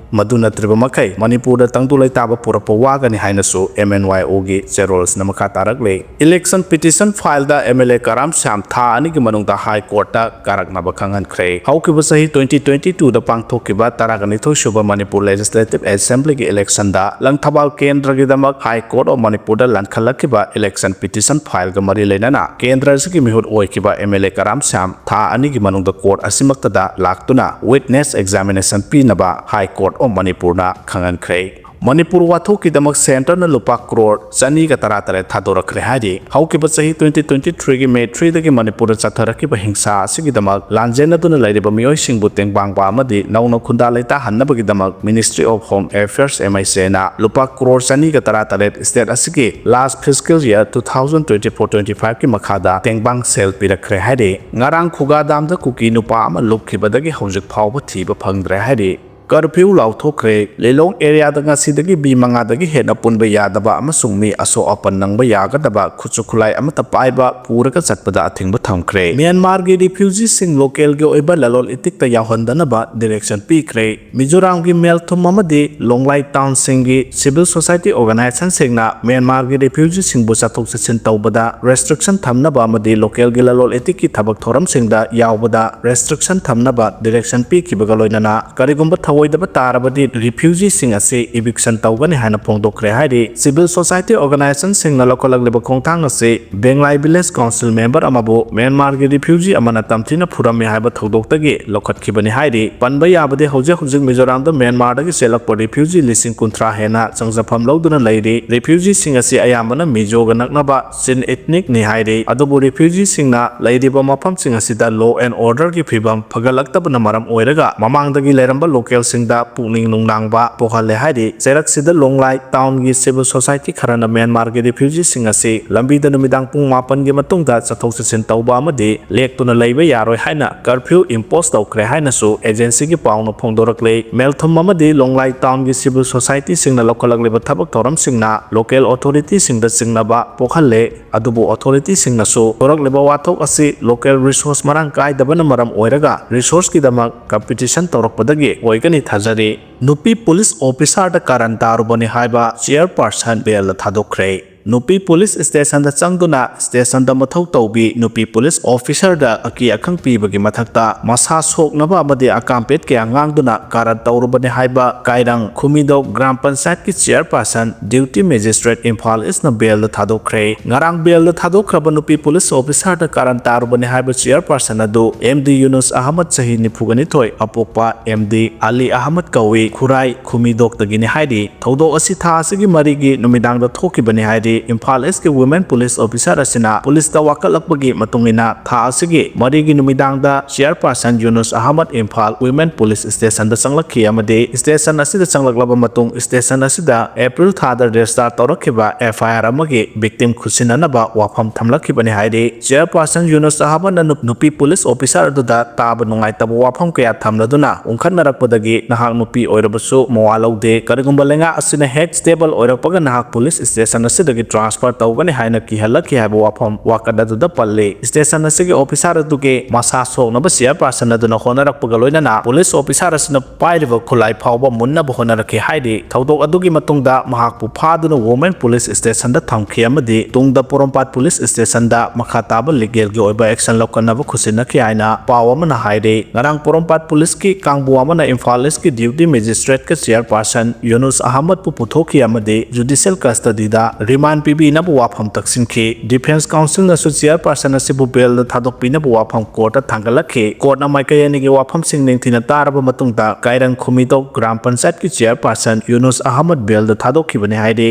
ꯃꯗꯨ ꯅꯠꯇ꯭ꯔꯤꯕ ꯃꯈꯩ ꯃꯅꯤꯄꯨꯔꯗ ꯇꯪꯗꯨ ꯂꯩꯇꯥꯕ ꯄꯨꯔꯛꯄ ꯋꯥꯒꯅꯤ ꯍꯥꯏꯅꯁꯨ M N Y O ꯒꯤ ꯆꯦꯔꯣꯜꯁꯤꯅ ꯃꯈꯥ ꯇꯥꯔꯛꯂꯤ꯫ ꯏꯂꯦꯛꯁꯟ ꯄꯤꯇꯤꯁꯟ ꯐꯥꯏꯜꯗ M L A Karam Shyam ꯊꯥ ꯑꯅꯤꯒꯤ ꯃꯅꯨꯡꯗ ꯍꯥꯏ ꯀꯣꯔꯠꯇ ꯀꯥꯔꯛꯅꯕ ꯈꯪꯍꯟꯈ꯭ꯔꯦ꯫ ꯍꯧꯈꯤꯕ ꯆꯍꯤ twenty twenty two ꯗ ꯄꯥꯡꯊꯣꯛꯈꯤꯕ ꯇꯔꯥꯅꯤꯊꯣꯏ ꯁꯨꯕ ꯃꯅꯤꯄꯨꯔ ꯂꯦꯖꯤꯁꯂꯦꯇꯤꯚ ꯑꯦꯁꯦꯝꯕ꯭ꯂꯤꯒꯤ ꯏꯂꯦꯛꯁꯟꯗ ꯂꯪꯊꯕꯥꯜ ꯀꯦꯟꯗ꯭ꯔꯒꯤꯗꯃꯛ ꯍꯥꯏ ꯀꯣꯔꯠ ꯑꯣꯐ ꯃꯅꯤꯄꯨꯔꯗ ꯂꯥꯟꯈꯠꯂꯛꯈꯤꯕ ꯏꯂꯦꯛꯁꯟ ꯄꯤꯇꯤꯁꯟ ꯐꯥꯏꯜꯒ ꯃꯔꯤ ꯂꯩꯅꯅ ꯀꯦꯟꯗ꯭ꯔ ꯑꯁꯤꯒꯤ ꯃꯤꯍꯨꯠ ꯑꯣꯏꯈꯤꯕ M L A Karam Shyam ꯊꯥ ꯑꯅꯤꯒꯤ ꯃꯅꯨꯡꯗ ꯀꯣꯔꯠ ꯑꯁꯤꯃꯛꯇꯗ ꯂꯥꯛꯇꯨꯅ ꯋꯤꯠꯅꯦꯁ ꯑꯦꯛꯖꯥꯃꯤꯅꯦꯁꯟ ꯄꯤꯅꯕ ꯍꯥꯏ ꯀꯣꯔꯠ ꯑꯣꯐ ꯃꯅꯤꯄꯨꯔꯅ ꯈꯪꯍꯟꯈ꯭ꯔꯦ꯫ ꯃꯅꯤꯄꯨꯔ ꯋꯥꯊꯣꯛꯀꯤꯗꯃꯛ ꯁꯦꯟꯇꯔꯅ ꯂꯨꯄꯥ ꯀ꯭ꯔꯣꯔ ꯆꯅꯤꯒ ꯇꯔꯥꯇꯔꯦꯠ ꯊꯥꯗꯣꯔꯛꯈ꯭ꯔꯦ ꯍꯥꯏꯔꯤ꯫ ꯍꯧꯈꯤꯕ ꯆꯍꯤ twenty twenty three ꯒꯤ ꯃꯦ three ꯗꯒꯤ ꯃꯅꯤꯄꯨꯔꯗ ꯆꯠꯊꯔꯛꯈꯤꯕ ꯍꯤꯡꯁꯥ ꯑꯁꯤꯒꯤꯗꯃꯛ ꯂꯥꯟꯖꯦꯟꯅꯗꯨꯅ ꯂꯩꯔꯤꯕ ꯃꯤꯑꯣꯏꯁꯤꯡꯕꯨ ꯇꯦꯡꯕꯥꯡꯕ ꯑꯃꯗꯤ ꯅꯧꯅ ꯈꯨꯟꯗꯥ ꯂꯩꯇꯥꯍꯟꯅꯕꯒꯤꯗꯃꯛ Ministry of Home Affairs, M I C, ꯅ ꯂꯨꯄꯥ ꯀ꯭ꯔꯣꯔ ꯆꯅꯤꯒ ꯇꯔꯥꯇꯔꯦꯠ ꯁ꯭ꯇꯦꯠ ꯑꯁꯤꯒꯤ last fiscal year two thousand twenty four twenty five ꯀꯤ ꯃꯈꯥꯗ ꯇꯦꯡꯕꯥꯡ ꯁꯦꯜ ꯄꯤꯔꯛꯈ꯭ꯔꯦ ꯍꯥꯏꯔꯤ꯫ ꯉꯔꯥꯡ ꯈꯨꯒꯥ ꯗꯥꯝꯗ ꯀꯨꯀꯤ ꯅꯨꯄꯥ ꯑꯃ ꯂꯨꯞꯈꯤꯕꯗꯒꯤ ꯍꯧꯖꯤꯛ ꯐꯥꯎꯕ ꯊꯤꯕ ꯐꯪꯗ꯭ꯔꯦ ꯍꯥꯏꯔꯤ꯫ ꯀꯔꯐ꯭ꯌꯨ ꯂꯥꯎꯊꯣꯛꯈ꯭ꯔꯦ꯫ ꯂꯤꯂꯣꯡ ꯑꯦꯔꯤꯌꯥꯗ ꯉꯁꯤꯗꯒꯤ ꯃꯤ ꯃꯉꯥꯗꯒꯤ ꯍꯦꯟꯅ ꯄꯨꯟꯕ ꯌꯥꯗꯕ ꯑꯃꯁꯨꯡ ꯃꯤ ꯑꯁꯣꯛ ꯑꯄꯟ ꯅꯪꯕ ꯌꯥꯒꯗꯕ ꯈꯨꯠꯁꯨ ꯈꯨꯠꯂꯥꯏ ꯑꯃꯠꯇ ꯄꯥꯏꯕ ꯄꯨꯔꯒ ꯆꯠꯄꯗ ꯑꯊꯤꯡꯕ ꯊꯝꯈ꯭ꯔꯦ꯫ ꯃ꯭ꯌꯥꯟꯃꯥꯔꯒꯤ ꯔꯤꯐ꯭ꯌꯨꯖꯤꯁꯤꯡ ꯂꯣꯀꯦꯜꯒꯤ ꯑꯣꯏꯕ ꯂꯂꯣꯟ ꯏꯇꯤꯛꯇ ꯌꯥꯎꯍꯟꯗꯅꯕ ꯗꯤꯔꯦꯛꯁꯟ ꯄꯤꯈ꯭ꯔꯦ꯫ ꯃꯤꯖꯣꯔꯥꯝꯒꯤ ꯃꯦꯜꯊꯨꯝ ꯑꯃꯗꯤ ꯂꯣꯡꯂꯥꯏ ꯇꯥꯎꯟꯁꯤꯡꯒꯤ ꯁꯤꯚꯤꯜ ꯁꯣꯁꯥꯏꯇꯤ ꯑꯣꯔꯒꯅꯥꯏꯖꯦꯁꯟꯁꯤꯡꯅ ꯃ꯭ꯌꯥꯟꯃꯥꯔꯒꯤ ꯔꯤꯐ꯭ꯌꯨꯖꯤꯁꯤꯡꯕꯨ ꯆꯠꯊꯣꯛ ꯆꯠꯁꯤꯟ ꯇꯧꯕꯗ ꯔꯦꯁꯇ꯭ꯔꯤꯛꯁꯟ ꯊꯝꯅꯕ ꯑꯃꯗꯤ ꯂꯣꯀꯦꯜꯒꯤ ꯂꯂꯣꯟ ꯏꯇꯤꯛꯀꯤ ꯊꯕꯛ ꯊꯧꯔꯝꯁꯤꯡꯗ ꯌꯥꯎꯕꯗ ꯔꯦꯁꯇ꯭ꯔꯤꯛꯁꯟ ꯊꯝꯅꯕ ꯗꯤꯔꯦꯛꯁꯟ ꯄꯤꯈꯤꯕꯒ ꯂꯣꯏꯅꯅ ꯀꯔꯤꯒꯨꯝꯕ ꯊꯧ ꯑꯣꯏꯗꯕ ꯇꯥꯔꯕꯗꯤ ꯔꯤꯐ꯭ꯌꯨꯖꯤꯁꯤꯡ ꯑꯁꯤ ꯏꯚꯤꯛꯁꯟ ꯇꯧꯒꯅꯤ ꯍꯥꯏꯅ ꯐꯣꯡꯗꯣꯛꯈ꯭ꯔꯦ ꯍꯥꯏꯔꯤ꯫ ꯁꯤꯚꯤꯜ ꯁꯣꯁꯥꯏꯇꯤ ꯑꯣꯔꯒꯅꯥꯏꯖꯦꯁꯟꯁꯤꯡꯅ ꯂꯧꯈꯠꯂꯛꯂꯤꯕ ꯈꯣꯡꯊꯥꯡ ꯑꯁꯤ ꯕꯦꯡꯂꯥꯏ ꯚꯤꯂꯦꯖ ꯀꯥꯎꯟꯁꯤꯜ ꯃꯦꯝꯕꯔ ꯑꯃꯕꯨ ꯃ꯭ꯌꯥꯟꯃꯥꯔꯒꯤ ꯔꯤꯐ꯭ꯌꯨꯖꯤ ꯑꯃꯅ ꯇꯝꯊꯤꯅ ꯐꯨꯔꯝꯃꯤ ꯍꯥꯏꯕ ꯊꯧꯗꯣꯛꯇꯒꯤ ꯂꯧꯈꯠꯈꯤꯕꯅꯤ ꯍꯥꯏꯔꯤ꯫ ꯄꯟꯕ ꯌꯥꯕꯗꯤ ꯍꯧꯖꯤꯛ ꯍꯧꯖꯤꯛ ꯃꯤꯖꯣꯔꯥꯝꯗ ꯃ꯭ꯌꯥꯟꯃꯥꯔꯗꯒꯤ ꯆꯦꯜꯂꯛꯄ ꯔꯤꯐ꯭ꯌꯨꯖꯤ ꯂꯤꯁꯤꯡ ꯀꯨꯟꯊ꯭ꯔꯥ ꯍꯦꯟꯅ ꯆꯪꯖꯐꯝ ꯂꯧꯗꯨꯅ ꯂꯩꯔꯤ꯫ ꯔꯤꯐ꯭ꯌꯨꯖꯤꯁꯤꯡ ꯑꯁꯤ ꯑꯌꯥꯝꯕꯅ ꯃꯤꯖꯣꯒ ꯅꯛꯅꯕ ꯆꯤꯟ ꯏꯊꯅꯤꯛꯅꯤ ꯍꯥꯏꯔꯤ꯫ ꯑꯗꯨꯕꯨ ꯔꯤꯐ꯭ꯌꯨꯖꯤꯁꯤꯡꯅ ꯂꯩꯔꯤꯕ ꯃꯐꯝꯁꯤꯡ ꯑꯁꯤꯗ law and orderꯒꯤ ꯐꯤꯕꯝ ꯐꯒꯠꯂꯛꯇꯕꯅ ꯃꯔꯝ ꯑꯣꯏꯔꯒ ꯃꯃꯥꯡꯗꯒꯤ ꯂꯩꯔꯝꯕ ꯂꯣꯀꯦꯜꯁꯤꯡꯗ ꯄꯨꯛꯅꯤꯡ ꯅꯨꯡꯅꯥꯡꯕ ꯄꯣꯛꯍꯜꯂꯦ ꯍꯥꯏꯔꯤ꯫ ꯆꯩꯔꯛꯁꯤꯗ ꯂꯣꯡꯂꯥꯏ ꯇꯥꯎꯟꯒꯤ ꯁꯤꯚꯤꯜ ꯁꯣꯁꯥꯏꯇꯤ ꯈꯔꯅ ꯃ꯭ꯌꯥꯟꯃꯥꯔꯒꯤ ꯔꯤꯐ꯭ꯌꯨꯖꯤꯁꯤꯡ ꯑꯁꯤ ꯂꯝꯕꯤꯗ ꯅꯨꯃꯤꯗꯥꯡ ꯄꯨꯡ ꯃꯥꯄꯟꯒꯤ ꯃꯇꯨꯡꯗ ꯆꯠꯊꯣꯛ ꯆꯠꯁꯤꯟ ꯇꯧꯕ ꯑꯃꯗꯤ ꯂꯦꯛꯇꯨꯅ ꯂꯩꯕ ꯌꯥꯔꯣꯏ ꯍꯥꯏꯅ ꯀꯔꯐ꯭ꯌꯨ ꯏꯝꯄꯣꯁ ꯇꯧꯈ꯭ꯔꯦ ꯍꯥꯏꯅꯁꯨ ꯑꯦꯖꯦꯟꯁꯤꯒꯤ ꯄꯥꯎꯅ ꯐꯣꯡꯗꯣꯔꯛꯂꯤ꯫ ꯃꯦꯜꯊꯨꯝ ꯑꯃꯗꯤ ꯂꯣꯡꯂꯥꯏ ꯇꯥꯎꯟꯒꯤ ꯁꯤꯚꯤꯜ ꯁꯣꯁꯥꯏꯇꯤꯁꯤꯡꯅ ꯂꯧꯈꯠꯂꯛꯂꯤꯕ ꯊꯕꯛ ꯊꯧꯔꯝꯁꯤꯡꯅ ꯂꯣꯀꯦꯜ ꯑꯣꯊꯣꯔꯤꯇꯤꯁꯤꯡꯗ ꯆꯤꯡꯅꯕ ꯄꯣꯛꯍꯜꯂꯦ꯫ ꯑꯗꯨꯕꯨ ꯑꯣꯊꯣꯔꯤꯇꯤꯁꯤꯡꯅꯁꯨ ꯊꯣꯔꯛꯂꯤꯕ ꯋꯥꯊꯣꯛ ꯑꯁꯤ ꯂꯣꯀꯦꯜ ꯔꯤꯁꯣꯔꯁ ꯃꯔꯥꯡ ꯀꯥꯏꯗꯕꯅ ꯃꯔꯝ ꯑꯣꯏꯔꯒ ꯔꯤꯁꯣꯔꯁꯀꯤꯗꯃꯛ ꯀꯝꯄꯤꯇꯤꯁꯟ ꯇꯧꯔꯛꯄꯗꯒꯤ ꯑꯣꯏꯒꯅꯤ ꯊꯥꯖꯔꯤ꯫ ꯅꯨꯄꯤ ꯄꯨꯂꯤꯁ ꯑꯣꯐꯤꯁꯥꯔꯗ ꯀꯥꯔꯟ ꯇꯥꯔꯨꯕꯅꯤ ꯍꯥꯏꯕ ꯆꯤꯌꯔꯄꯥꯔꯁꯟ ꯕꯦꯜꯗ ꯊꯥꯗꯣꯛꯈ꯭ꯔꯦ꯫ ꯅꯨꯄꯤ ꯄꯨꯂꯤꯁ ꯁ꯭ꯇꯦꯁꯟꯗ ꯆꯪꯗꯨꯅ ꯁ꯭ꯇꯦꯁꯟꯗ ꯃꯊꯧ ꯇꯧꯕꯤ ꯅꯨꯄꯤ ꯄꯨꯂꯤꯁ ꯑꯣꯐꯤꯁꯥꯔꯗ ꯑꯀꯤ ꯑꯈꯪ ꯄꯤꯕꯒꯤ ꯃꯊꯛꯇ ꯃꯁꯥ ꯁꯣꯛꯅꯕ ꯑꯃꯗꯤ ꯑꯀꯥꯝꯄꯦꯠ ꯀꯌꯥ ꯉꯥꯡꯗꯨꯅ ꯀꯥꯔꯟ ꯇꯧꯔꯨꯕꯅꯤ ꯍꯥꯏꯕ ꯀꯥꯏꯔꯪ ꯈꯨꯃꯤꯗꯧ ꯒ꯭ꯔꯥꯝ ꯄꯟꯆꯥꯌꯠꯀꯤ ꯆꯤꯌꯔꯄꯥꯔꯁꯟ ꯗ꯭ꯌꯨꯇꯤ ꯃꯦꯖꯤꯁꯇ꯭ꯔꯦꯠ ꯏꯝꯐꯥꯜ ꯏꯁꯅ ꯕꯦꯜꯗ ꯊꯥꯗꯣꯛꯈ꯭ꯔꯦ꯫ ꯉꯔꯥꯡ ꯕꯦꯜꯗ ꯊꯥꯗꯣꯛꯈ꯭ꯔꯕ ꯅꯨꯄꯤ ꯄꯨꯂꯤꯁ ꯑꯣꯐꯤꯁꯥꯔꯗ ꯀꯥꯔꯟ ꯇꯥꯔꯨꯕꯅꯤ ꯍꯥꯏꯕ ꯆꯤꯌꯔꯄꯥꯔꯁꯟ ꯑꯗꯨ ꯑꯦꯝ ꯗꯤ ꯌꯨꯅꯨꯁ ꯑꯍꯃꯗ, ꯆꯍꯤ ꯅꯤꯐꯨꯒ ꯅꯤꯊꯣꯏ, ꯑꯄꯣꯛꯄ ꯑꯦꯝ ꯗꯤ ꯑꯂꯤ ꯑꯍꯃꯗ ꯀꯧꯏ, ꯈꯨꯔꯥꯏ ꯈꯨꯃꯤꯗꯣꯛꯇꯒꯤꯅꯤ ꯍꯥꯏꯔꯤ꯫ ꯊꯧꯗꯣꯛ ꯑꯁꯤ ꯊꯥ ꯑꯁꯤꯒꯤ ꯃꯔꯤꯒꯤ ꯅꯨꯃꯤꯗꯥꯡꯗ ꯊꯣꯛꯈꯤꯕꯅꯤ ꯍꯥꯏꯔꯤ꯫ ꯏꯝꯐꯥꯜ ꯏꯁꯀꯤ ꯋꯨꯃꯦꯟ ꯄꯨꯂꯤꯁ ꯑꯣꯐꯤꯁꯥꯔ ꯑꯁꯤꯅ ꯄꯨꯂꯤꯁꯇ ꯋꯥꯀꯠꯂꯛꯄꯒꯤ ꯃꯇꯨꯡ ꯏꯟꯅ ꯊꯥ ꯑꯁꯤꯒꯤ ꯃꯔꯤꯒꯤ ꯅꯨꯃꯤꯗꯥꯡꯗ ꯆꯤꯌꯔꯄꯥꯔꯁꯟ ꯌꯨꯅꯨꯁ ꯑꯍꯃꯗ ꯏꯝꯐꯥꯜ ꯋꯨꯃꯦꯟ ꯄꯨꯂꯤꯁ ꯁ꯭ꯇꯦꯁꯟꯗ ꯆꯪꯂꯛꯈꯤ ꯑꯃꯗꯤ ꯁ꯭ꯇꯦꯁꯟ ꯑꯁꯤꯗ ꯆꯪꯂꯛꯂꯕ ꯃꯇꯨꯡ ꯁ꯭ꯇꯦꯁꯟ ꯑꯁꯤꯗ ꯑꯦꯄ꯭ꯔꯤꯜ ꯊꯥꯗ ꯔꯦꯖꯤꯁꯇꯥꯔ ꯇꯧꯔꯛꯈꯤꯕ ꯑꯦꯐ ꯑꯥꯏ ꯑꯥꯔ ꯑꯃꯒꯤ ꯚꯤꯛꯇꯤꯝ ꯈꯨꯠꯁꯤꯟꯅꯅꯕ ꯋꯥꯐꯝ ꯊꯝꯂꯛꯈꯤꯕꯅꯤ ꯍꯥꯏꯔꯤ꯫ ꯆꯤꯌꯔꯄꯥꯔꯁꯟ ꯌꯨꯅꯨꯁ ꯑꯍꯃꯗꯅ ꯅꯨꯞ-, ꯅꯨꯄꯤ ꯄꯨꯂꯤꯁ ꯑꯣꯐꯤꯁꯥꯔ ꯑꯗꯨꯗ ꯇꯥꯕ ꯅꯨꯡꯉꯥꯏꯇꯕ ꯋꯥꯐꯝ ꯀꯌꯥ ꯊꯝꯂꯗꯨꯅ ꯎꯪꯈꯠꯅꯔꯛꯄꯗꯒꯤ ꯅꯍꯥꯛ ꯅꯨꯄꯤ ꯑꯣꯏꯔꯕꯁꯨ ꯃꯋꯥ ꯂꯧꯗꯦ꯫ ꯀꯔꯤꯒꯨꯝꯕ ꯂꯩꯉꯥꯛ ꯑꯁꯤꯅ ꯍꯦꯛ ꯁ꯭ꯇꯦꯕꯜ ꯑꯣꯏꯔꯛꯄꯒ ꯅꯍꯥꯛ ꯄꯨꯂꯤꯁ ꯁ꯭ꯇꯦꯁꯟ ꯑꯁꯤꯗꯒꯤ transfer ꯇꯧꯒꯅꯤ ꯍꯥꯏꯅ ꯀꯤꯍꯜꯂꯛꯈꯤ ꯍꯥꯏꯕ ꯋꯥꯐꯝ ꯋꯥꯀꯠ ꯑꯗꯨꯗ ꯄꯜꯂꯤ꯫ Station ꯑꯁꯤꯒꯤ officer ꯑꯗꯨꯒꯤ ꯃꯁꯥ ꯁꯣꯛꯅꯕ chairperson ꯑꯗꯨꯅ ꯍꯣꯠꯅꯔꯛꯄꯒ ꯂꯣꯏꯅꯅ police officer ꯑꯁꯤꯅ ꯄꯥꯏꯔꯤꯕ ꯈꯨꯠꯂꯥꯏ ꯐꯥꯎꯕ ꯃꯨꯟꯅꯕ ꯍꯣꯠꯅꯔꯛꯈꯤ ꯍꯥꯏꯔꯤ꯫ ꯊꯧꯗꯣꯛ ꯑꯗꯨꯒꯤ ꯃꯇꯨꯡꯗ ꯃꯍꯥꯛꯄꯨ ꯐꯥꯗꯨꯅ Women Police Stationꯗ ꯊꯝꯈꯤ ꯑꯃꯗꯤ ꯇꯨꯡꯗ ꯄꯣꯔꯣꯝꯄꯥꯠ Police Stationꯗ ꯃꯈꯥ ꯇꯥꯕ legalꯒꯤ ꯑꯣꯏꯕ action ꯂꯧꯈꯠꯅꯕ ꯈꯨꯠꯁꯤꯟꯅꯈꯤ ꯍꯥꯏꯅ ꯄꯥꯎ ꯑꯃꯅ ꯍꯥꯏꯔꯤ꯫ ꯉꯔꯥꯡ ꯄꯣꯔꯣꯝꯄꯥꯠ policeꯀꯤ ꯀꯥꯡꯕꯨ ꯑꯃꯅ ꯏꯝꯐꯥꯜ Eastꯀꯤ deputy magistrateꯀ chairperson ꯌꯨꯅꯨꯁ ꯑꯍꯃꯗꯄꯨ ꯄꯨꯊꯣꯛꯈꯤ ꯑꯃꯗꯤ judicial custodyꯗ remand ꯄꯤꯕꯤꯅꯕ ꯋꯥꯐꯝ ꯇꯛꯁꯤꯟꯈꯤ꯫ Defence counselꯅꯁꯨ chairperson ꯑꯁꯤꯕꯨ bailꯗ ꯊꯥꯗꯣꯛꯄꯤꯅꯕ ꯋꯥꯐꯝ courtꯇ ꯊꯥꯡꯒꯠꯂꯛꯈꯤ꯫ Courtꯅ ꯃꯥꯏꯀꯩ ꯑꯅꯤꯒꯤ ꯋꯥꯐꯝꯁꯤꯡ ꯅꯤꯡꯊꯤꯅ ꯇꯥꯔꯕ ꯃꯇꯨꯡꯗ ꯀꯥꯏꯔꯪ ꯈꯨꯃꯤꯇꯧ ꯒ꯭ꯔꯥꯝ ꯄꯟꯆꯥꯌꯠꯀꯤ chairperson ꯌꯨꯅꯨꯁ ꯑꯍꯃꯗ bailꯗ ꯊꯥꯗꯣꯛꯈꯤꯕꯅꯤ ꯍꯥꯏꯔꯤ꯫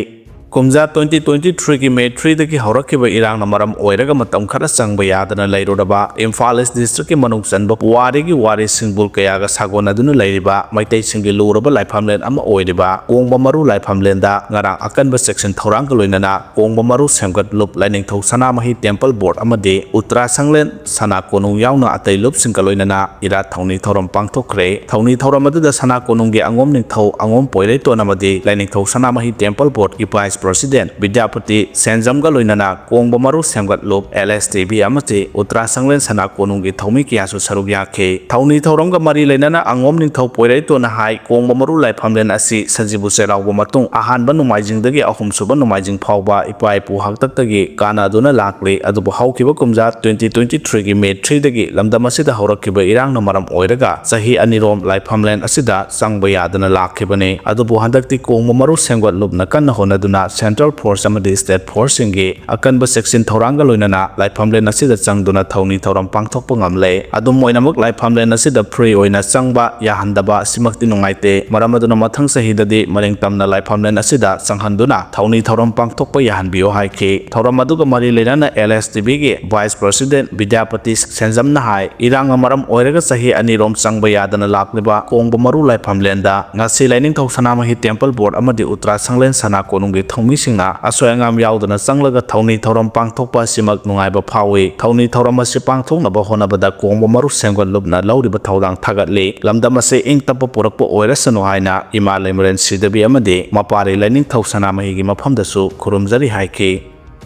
ꯀꯨꯝꯖꯥ twenty twenty threeꯒꯤ May threeꯗꯒꯤ ꯍꯧꯔꯛꯈꯤꯕ ꯏꯔꯥꯡꯅ ꯃꯔꯝ ꯑꯣꯏꯔꯒ ꯃꯇꯝ ꯈꯔ ꯆꯪꯕ ꯌꯥꯗꯅ ꯂꯩꯔꯨꯔꯕ ꯏꯝꯐꯥꯜ East districtꯀꯤ ꯃꯅꯨꯡ ꯆꯟꯕ ꯄꯨꯋꯥꯔꯤꯒꯤ ꯋꯥꯔꯤ ꯁꯤꯡꯕꯨꯜ ꯀꯌꯥꯒ ꯁꯥꯒꯣꯟꯅꯗꯨꯅ ꯂꯩꯔꯤꯕ ꯃꯩꯇꯩꯁꯤꯡꯒꯤ ꯂꯨꯔꯕ ꯂꯥꯏꯐꯝꯂꯦꯟ ꯑꯃ ꯑꯣꯏꯔꯤꯕ ꯀꯣꯡꯕ ꯃꯔꯨ ꯂꯥꯏꯐꯝꯂꯦꯟꯗ ꯉꯔꯥꯡ ꯑꯀꯟꯕ ꯆꯦꯛꯁꯤꯟ ꯊꯧꯔꯥꯡꯒ ꯂꯣꯏꯅꯅ ꯀꯣꯡꯕ ꯃꯔꯨ ꯁꯦꯝꯒꯠ ꯂꯨꯞ ꯂꯥꯏꯅꯤꯡꯊꯧ ꯁꯅꯥꯃꯍꯤ temple board ꯑꯃꯗꯤ ꯎꯇ꯭ꯔꯥ ꯁꯪꯂꯦꯟ ꯁꯅꯥ ꯀꯣꯅꯨꯡ ꯌꯥꯎꯅ ꯑꯇꯩ ꯂꯨꯞꯁꯤꯡꯒ ꯂꯣꯏꯅꯅ ꯏꯔꯥꯠ ꯊꯧꯅꯤ ꯊꯧꯔꯝ ꯄꯥꯡꯊꯣꯛꯈ꯭ꯔꯦ꯫ ꯊꯧꯅꯤ ꯊꯧꯔꯝ ꯑꯗꯨꯗ ꯁꯅꯥ ꯀꯣꯅꯨꯡꯒꯤ ꯑꯉꯣꯝ ꯅꯤꯡꯊꯧ ꯑꯉꯣꯝ ꯄꯣꯏꯔꯩꯇꯣꯟ ꯑꯃꯗꯤ ꯂꯥꯏꯅꯤꯡꯊꯧ ꯁꯅꯥꯃꯍꯤ temple boardꯀꯤ vice president ꯕꯤꯗ꯭ꯌꯥꯄꯇꯤ ꯁꯦꯟꯖꯝꯒ ꯂꯣꯏꯅꯅ ꯀꯣꯡꯕ ꯃꯔꯨ ꯁꯦꯝꯒꯠ ꯂꯨꯞ, LSTV ꯑꯃꯗꯤ ꯎꯇ꯭ꯔꯥ ꯁꯪꯂꯦꯟ ꯁꯅꯥ ꯀꯣꯅꯨꯡꯒꯤ ꯊꯧꯃꯤ ꯀꯌꯥꯁꯨ ꯁꯔꯨꯛ ꯌꯥꯈꯤ꯫ ꯊꯧꯅꯤ ꯊꯧꯔꯝꯒ ꯃꯔꯤ ꯂꯩꯅꯅ ꯑꯉꯣꯝ ꯅꯤꯡꯊꯧ ꯄꯣꯏꯔꯩꯇꯣꯟꯅ ꯍꯥꯏ, ꯀꯣꯡꯕ ꯃꯔꯨ ꯂꯥꯏꯐꯝꯂꯦꯟ ꯑꯁꯤ ꯁꯖꯤꯕꯨ ꯆꯩꯔꯥꯎꯕ ꯃꯇꯨꯡ ꯑꯍꯥꯟꯕ ꯅꯣꯡꯃꯥꯏꯖꯤꯡꯗꯒꯤ ꯑꯍꯨꯝꯁꯨꯕ ꯅꯣꯡꯃꯥꯏꯖꯤꯡ ꯐꯥꯎꯕ ꯏꯄꯥ ꯏꯄꯨ ꯍꯥꯛꯇꯛꯇꯒꯤ ꯀꯥꯟꯅꯗꯨꯅ ꯂꯥꯛꯂꯤ꯫ ꯑꯗꯨꯕꯨ ꯍꯧꯈꯤꯕ ꯀꯨꯝꯖꯥ twenty twenty threeꯒꯤ May threeꯗꯒꯤ ꯂꯝꯗꯝ ꯑꯁꯤꯗ ꯍꯧꯔꯛꯈꯤꯕ ꯏꯔꯥꯡꯅ ꯃꯔꯝ ꯑꯣꯏꯔꯒ ꯆꯍꯤ ꯑꯅꯤꯔꯣꯝ ꯂꯥꯏꯐꯝꯂꯦꯟ ꯑꯁꯤꯗ ꯆꯪꯕ ꯌꯥꯗꯅ ꯂꯥꯛꯈꯤꯕꯅꯤ꯫ ꯑꯗꯨꯕꯨ ꯍꯟꯗꯛꯇꯤ ꯀꯣꯡꯕ ꯃꯔꯨ ꯁꯦꯝꯒꯠ ꯂꯨꯞꯅ ꯀꯟꯅ ꯍꯣꯠꯅꯗꯨꯅ central force ꯑꯃꯗꯤ state forceꯁꯤꯡꯒꯤ ꯑꯀꯟꯕ ꯆꯦꯛꯁꯤꯟ ꯊꯧꯔꯥꯡꯒ ꯂꯣꯏꯅꯅ ꯂꯥꯏꯐꯝꯂꯦꯟ ꯑꯁꯤꯗ ꯆꯪꯗꯨꯅ ꯊꯧꯅꯤ ꯊꯧꯔꯝ ꯄꯥꯡꯊꯣꯛꯄ ꯉꯝꯂꯦ꯫ ꯑꯗꯨꯝ ꯑꯣꯏꯅꯃꯛ ꯂꯥꯏꯐꯝꯂꯦꯟ ꯑꯁꯤꯗ free ꯑꯣꯏꯅ ꯆꯪꯕ ꯌꯥꯍꯟꯗꯕ ꯑꯁꯤꯃꯛꯇꯤ ꯅꯨꯡꯉꯥꯏꯇꯦ꯫ ꯃꯔꯝ ꯑꯗꯨꯅ ꯃꯊꯪ ꯆꯍꯤꯗꯗꯤ ꯃꯅꯤꯡ ꯇꯝꯅ ꯂꯥꯏꯐꯝꯂꯦꯟ ꯑꯁꯤꯗ ꯆꯪꯍꯟꯗꯨꯅ ꯊꯧꯅꯤ ꯊꯧꯔꯝ ꯄꯥꯡꯊꯣꯛꯄ ꯌꯥꯍꯟꯕꯤꯌꯨ ꯍꯥꯏꯈꯤ꯫ ꯊꯧꯔꯝ ꯑꯗꯨꯒ ꯃꯔꯤ ꯂꯩꯅꯅ LSTVꯒꯤ vice president ꯕꯤꯗ꯭ꯌꯥꯄꯇꯤ ꯁꯦꯟꯖꯝꯅ ꯍꯥꯏ, ꯏꯔꯥꯡꯅ ꯃꯔꯝ ꯑꯣꯏꯔꯒ ꯆꯍꯤ ꯑꯅꯤꯔꯣꯝ ꯆꯪꯕ ꯌꯥꯗꯅ ꯂꯥꯛꯂꯤꯕ ꯀꯣꯡꯕ ꯃꯔꯨ ꯂꯥꯏꯐꯝꯂꯦꯟꯗ ꯉꯁꯤ ꯂꯥꯏꯅꯤꯡꯊꯧ ꯁꯅꯥꯃꯍꯤ temple board ꯑꯃꯗꯤ ꯎꯇ꯭ꯔꯥ ꯁꯪꯂꯦꯟ ꯁꯅꯥ ꯀꯣꯅꯨꯡꯒꯤ ꯊꯧꯃꯤꯁꯤꯡꯅ ꯑꯁꯣꯏ ꯑꯉꯥꯝ ꯌꯥꯎꯗꯅ ꯆꯪꯂꯒ ꯊꯧꯅꯤ ꯊꯧꯔꯝ ꯄꯥꯡꯊꯣꯛꯄ ꯑꯁꯤꯃꯛ ꯅꯨꯡꯉꯥꯏꯕ ꯐꯥꯎꯏ꯫ ꯊꯧꯅꯤ ꯊꯧꯔꯝ ꯑꯁꯤ ꯄꯥꯡꯊꯣꯛꯅꯕ ꯍꯣꯠꯅꯕꯗ ꯀꯣꯡꯕ ꯃꯔꯨꯞ ꯁꯦꯝꯒꯠꯂꯨꯞꯅ ꯂꯧꯔꯤꯕ ꯊꯧꯗꯥꯡ ꯊꯥꯒꯠꯂꯤ꯫ ꯂꯝꯗꯝ ꯑꯁꯤ ꯏꯪ ꯇꯞꯄ ꯄꯨꯔꯛꯄ ꯑꯣꯏꯔꯁꯅꯨ ꯍꯥꯏꯅ ꯏꯃꯥ ꯂꯩꯃꯔꯦꯟ ꯁꯤꯗꯕꯤ ꯑꯃꯗꯤ ꯃꯄꯥꯔꯤ ꯂꯥꯏꯅꯤꯡꯊꯧ ꯁꯅꯥꯃꯍꯤꯒꯤ ꯃꯐꯝꯗꯁꯨ ꯈꯨꯔꯨꯝꯖꯔꯤ ꯍꯥꯏꯈꯤ꯫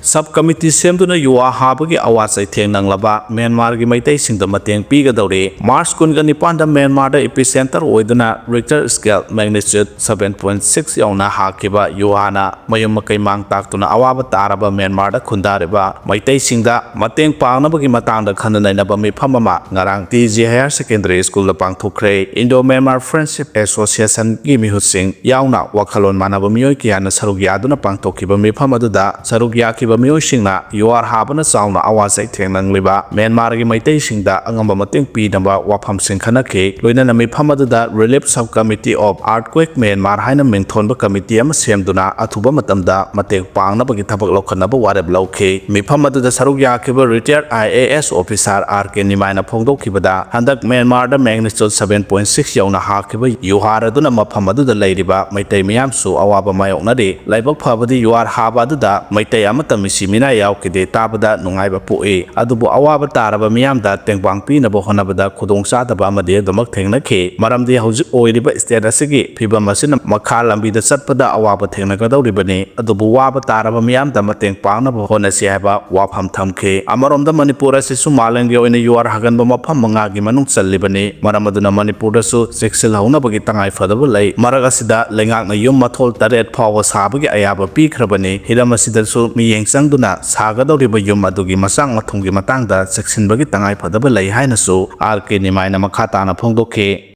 ꯁꯕ ꯀꯃꯤꯇꯤ ꯁꯦꯝꯗꯨꯅ ꯌꯨꯍꯥ ꯍꯥꯕꯒꯤ ꯑꯋꯥ ꯆꯩꯊꯦꯡ ꯅꯪꯂꯕ ꯃ꯭ꯌꯥꯟꯃꯥꯔꯒꯤ ꯃꯩꯇꯩꯁꯤꯡꯗ ꯃꯇꯦꯡ ꯄꯤꯒꯗꯧꯔꯤ꯫ ꯃꯥꯔꯆ ꯀꯨꯟꯒ ꯅꯤꯄꯥꯟꯗ ꯃ꯭ꯌꯥꯟꯃꯥꯔꯗ ꯏꯄꯤꯁꯦꯟꯇꯔ ꯑꯣꯏꯗꯨꯅ ꯔꯤꯛꯇꯔ ꯁ꯭ꯀꯦꯜ ꯃꯦꯒꯅꯤꯆꯨꯠ ꯁꯚꯦꯟ ꯄꯣꯏꯟꯠ ꯁꯤꯛꯁ ꯌꯧꯅ ꯍꯥꯈꯤꯕ ꯌꯨꯍꯥꯅ ꯃꯌꯨꯝ ꯃꯀꯩ ꯃꯥꯡ ꯇꯥꯛꯇꯨꯅ ꯑꯋꯥꯕ ꯇꯥꯔꯕ ꯃ꯭ꯌꯥꯟꯃꯥꯔꯗ ꯈꯨꯟꯗꯥꯔꯤꯕ ꯃꯩꯇꯩꯁꯤꯡꯗ ꯃꯇꯦꯡ ꯄꯥꯡꯅꯕꯒꯤ ꯃꯇꯥꯡꯗ ꯈꯟꯅ ꯅꯩꯅꯕ ꯃꯤꯐꯝ ꯑꯃ ꯉꯔꯥꯡ ꯇꯤ ꯖꯤ ꯍꯥꯌꯔ ꯁꯦꯀꯦꯟꯗꯔꯤ ꯁ꯭ꯀꯨꯜꯗ ꯄꯥꯡꯊꯣꯛꯈ꯭ꯔꯦ꯫ ꯏꯟꯗꯣ ꯃ꯭ꯌꯥꯟꯃꯥꯔ ꯐ꯭ꯔꯦꯟꯗꯁꯤꯞ ꯑꯦꯁꯣꯁꯤꯌꯦꯁꯟꯒꯤ ꯃꯤꯍꯨꯠꯁꯤꯡ ꯌꯥꯎꯅ ꯋꯥꯈꯜꯂꯣꯟ ꯃꯥꯟꯅꯕ ꯃꯤꯑꯣꯏ ꯀꯌꯥꯅ ꯁꯔꯨꯛ ꯌꯥꯗꯨꯅ ꯄꯥꯡꯊꯣꯛꯈꯤꯕ ꯃꯤꯐꯝ ꯑꯗꯨꯗ ꯁꯔꯨꯛ ꯌꯥꯈꯤꯕ ꯃꯤꯑꯣꯏꯁꯤꯡꯅ ꯌꯨꯍꯥꯔ ꯍꯥꯕꯅ ꯆꯥꯎꯅ ꯑꯋꯥ ꯆꯩꯊꯦꯡ ꯅꯪꯂꯤꯕ ꯃ꯭ꯌꯥꯟꯃꯥꯔꯒꯤ ꯃꯩꯇꯩꯁꯤꯡꯗ ꯑꯉꯝꯕ ꯃꯇꯦꯡ ꯄꯤꯅꯕ ꯋꯥꯐꯝꯁꯤꯡ ꯈꯟꯅꯈꯤ꯫ ꯂꯣꯏꯅꯅ ꯃꯤꯐꯝ ꯑꯗꯨꯗ relief sub committee of earthquake Myanmar ꯍꯥꯏꯅ ꯃꯤꯡꯊꯣꯟꯕ ꯀꯃꯤꯇꯤ ꯑꯃ ꯁꯦꯝꯗꯨꯅ ꯑꯊꯨꯕ ꯃꯇꯝꯗ ꯃꯇꯦꯡ ꯄꯥꯡꯅꯕꯒꯤ ꯊꯕꯛ ꯂꯧꯈꯠꯅꯕ ꯋꯥꯔꯦꯞ ꯂꯧꯈꯤ꯫ ꯃꯤꯐꯝ ꯑꯗꯨꯗ ꯁꯔꯨꯛ ꯌꯥꯈꯤꯕ retired I A S officer R K ꯅꯤꯃꯥꯏꯅ ꯐꯣꯡꯗꯣꯛꯈꯤꯕꯗ, ꯍꯟꯗꯛ ꯃ꯭ꯌꯥꯟꯃꯥꯔꯗ ꯃꯦꯒꯅꯤꯆꯨꯠ ꯁꯚꯦꯟ ꯄꯣꯏꯟꯠ ꯁꯤꯛꯁ ꯌꯧꯅ ꯍꯥꯈꯤꯕ ꯌꯨꯍꯥꯔ ꯑꯗꯨꯅ ꯃꯐꯝ ꯑꯗꯨꯗ ꯂꯩꯔꯤꯕ ꯃꯩꯇꯩ ꯃꯤꯌꯥꯝꯁꯨ ꯑꯋꯥꯕ ꯃꯥꯌꯣꯛꯅꯔꯤ꯫ ꯂꯥꯏꯕꯛ ꯐꯕꯗꯤ ꯌꯨꯍꯥꯔ ꯍꯥꯕ ꯑꯗꯨꯗ ꯃꯩꯇꯩ ꯑꯃꯠꯇ ꯃꯤꯁꯤ ꯃꯤꯅꯥꯏ ꯌꯥꯎꯈꯤꯗꯦ꯫ ꯇꯥꯕꯗ ꯅꯨꯡꯉꯥꯏꯕ ꯄꯣꯛꯏ꯫ ꯑꯗꯨꯕꯨ ꯑꯋꯥꯕ ꯇꯥꯔꯕ ꯃꯤꯌꯥꯝꯗ ꯇꯦꯡꯕꯥꯡ ꯄꯤꯅꯕ ꯍꯣꯠꯅꯕꯗ ꯈꯨꯗꯣꯡꯆꯥꯗꯕ ꯑꯃꯗꯤ ꯑꯗꯨꯃꯛ ꯊꯦꯡꯅꯈꯤ꯫ ꯃꯔꯝꯗꯤ ꯍꯧꯖꯤꯛ ꯑꯣꯏꯔꯤꯕ ꯁ꯭ꯇꯦꯠ ꯑꯁꯤꯒꯤ ꯐꯤꯕꯝ ꯑꯁꯤꯅ ꯃꯈꯥ ꯂꯝꯕꯤꯗ ꯆꯠꯄꯗ ꯑꯋꯥꯕ ꯊꯦꯡꯅꯒꯗꯧꯔꯤꯕꯅꯤ꯫ ꯑꯗꯨꯕꯨ ꯋꯥꯕ ꯇꯥꯔꯕ ꯃꯤꯌꯥꯝꯗ ꯃꯇꯦꯡ ꯄꯥꯡꯅꯕ ꯍꯣꯠꯅꯁꯤ ꯍꯥꯏꯕ ꯋꯥꯐꯝ ꯊꯝꯈꯤ꯫ ꯑꯃꯔꯣꯝꯗ ꯃꯅꯤꯄꯨꯔ ꯑꯁꯤꯁꯨ ꯃꯥꯂꯦꯝꯒꯤ ꯑꯣꯏꯅ ꯌꯨꯍꯥꯔ ꯍꯥꯒꯟꯕ ꯃꯐꯝ ꯃꯉꯥꯒꯤ ꯃꯅꯨꯡ ꯆꯜꯂꯤꯕꯅꯤ꯫ ꯃꯔꯝ ꯑꯗꯨꯅ ꯃꯅꯤꯄꯨꯔꯗꯁꯨ ꯆꯦꯛꯁꯤꯜꯍꯧꯅꯕꯒꯤ ꯇꯉꯥꯏ ꯐꯗꯕ ꯂꯩ꯫ ꯃꯔꯛ ꯑꯁꯤꯗ ꯂꯩꯉꯥꯛꯅ ꯌꯨꯝ ꯃꯊꯣꯜ ꯇꯔꯦꯠ ꯐꯥꯎꯕ ꯁꯥꯕꯒꯤ ꯑꯌꯥꯕ ꯄꯤꯈ꯭ꯔꯕꯅꯤ꯫ ꯍꯤꯔꯝ ꯑꯁꯤꯗꯁꯨ ꯃꯤꯠꯌꯦꯡ ꯆꯪꯗꯨꯅ ꯁꯥꯒꯗꯧꯔꯤꯕ ꯌꯨꯝ ꯑꯗꯨꯒꯤ ꯃꯆꯥꯛ ꯃꯊꯨꯝꯒꯤ ꯃꯇꯥꯡꯗ ꯆꯦꯛꯁꯤꯟꯕꯒꯤ ꯇꯉꯥꯏ ꯐꯗꯕ ꯂꯩ ꯍꯥꯏꯅꯁꯨ ꯑꯥꯔ ꯀꯦ ꯅꯤꯃꯥꯏꯅ ꯃꯈꯥ ꯇꯥꯅ ꯐꯣꯡꯗꯣꯛꯈꯤ꯫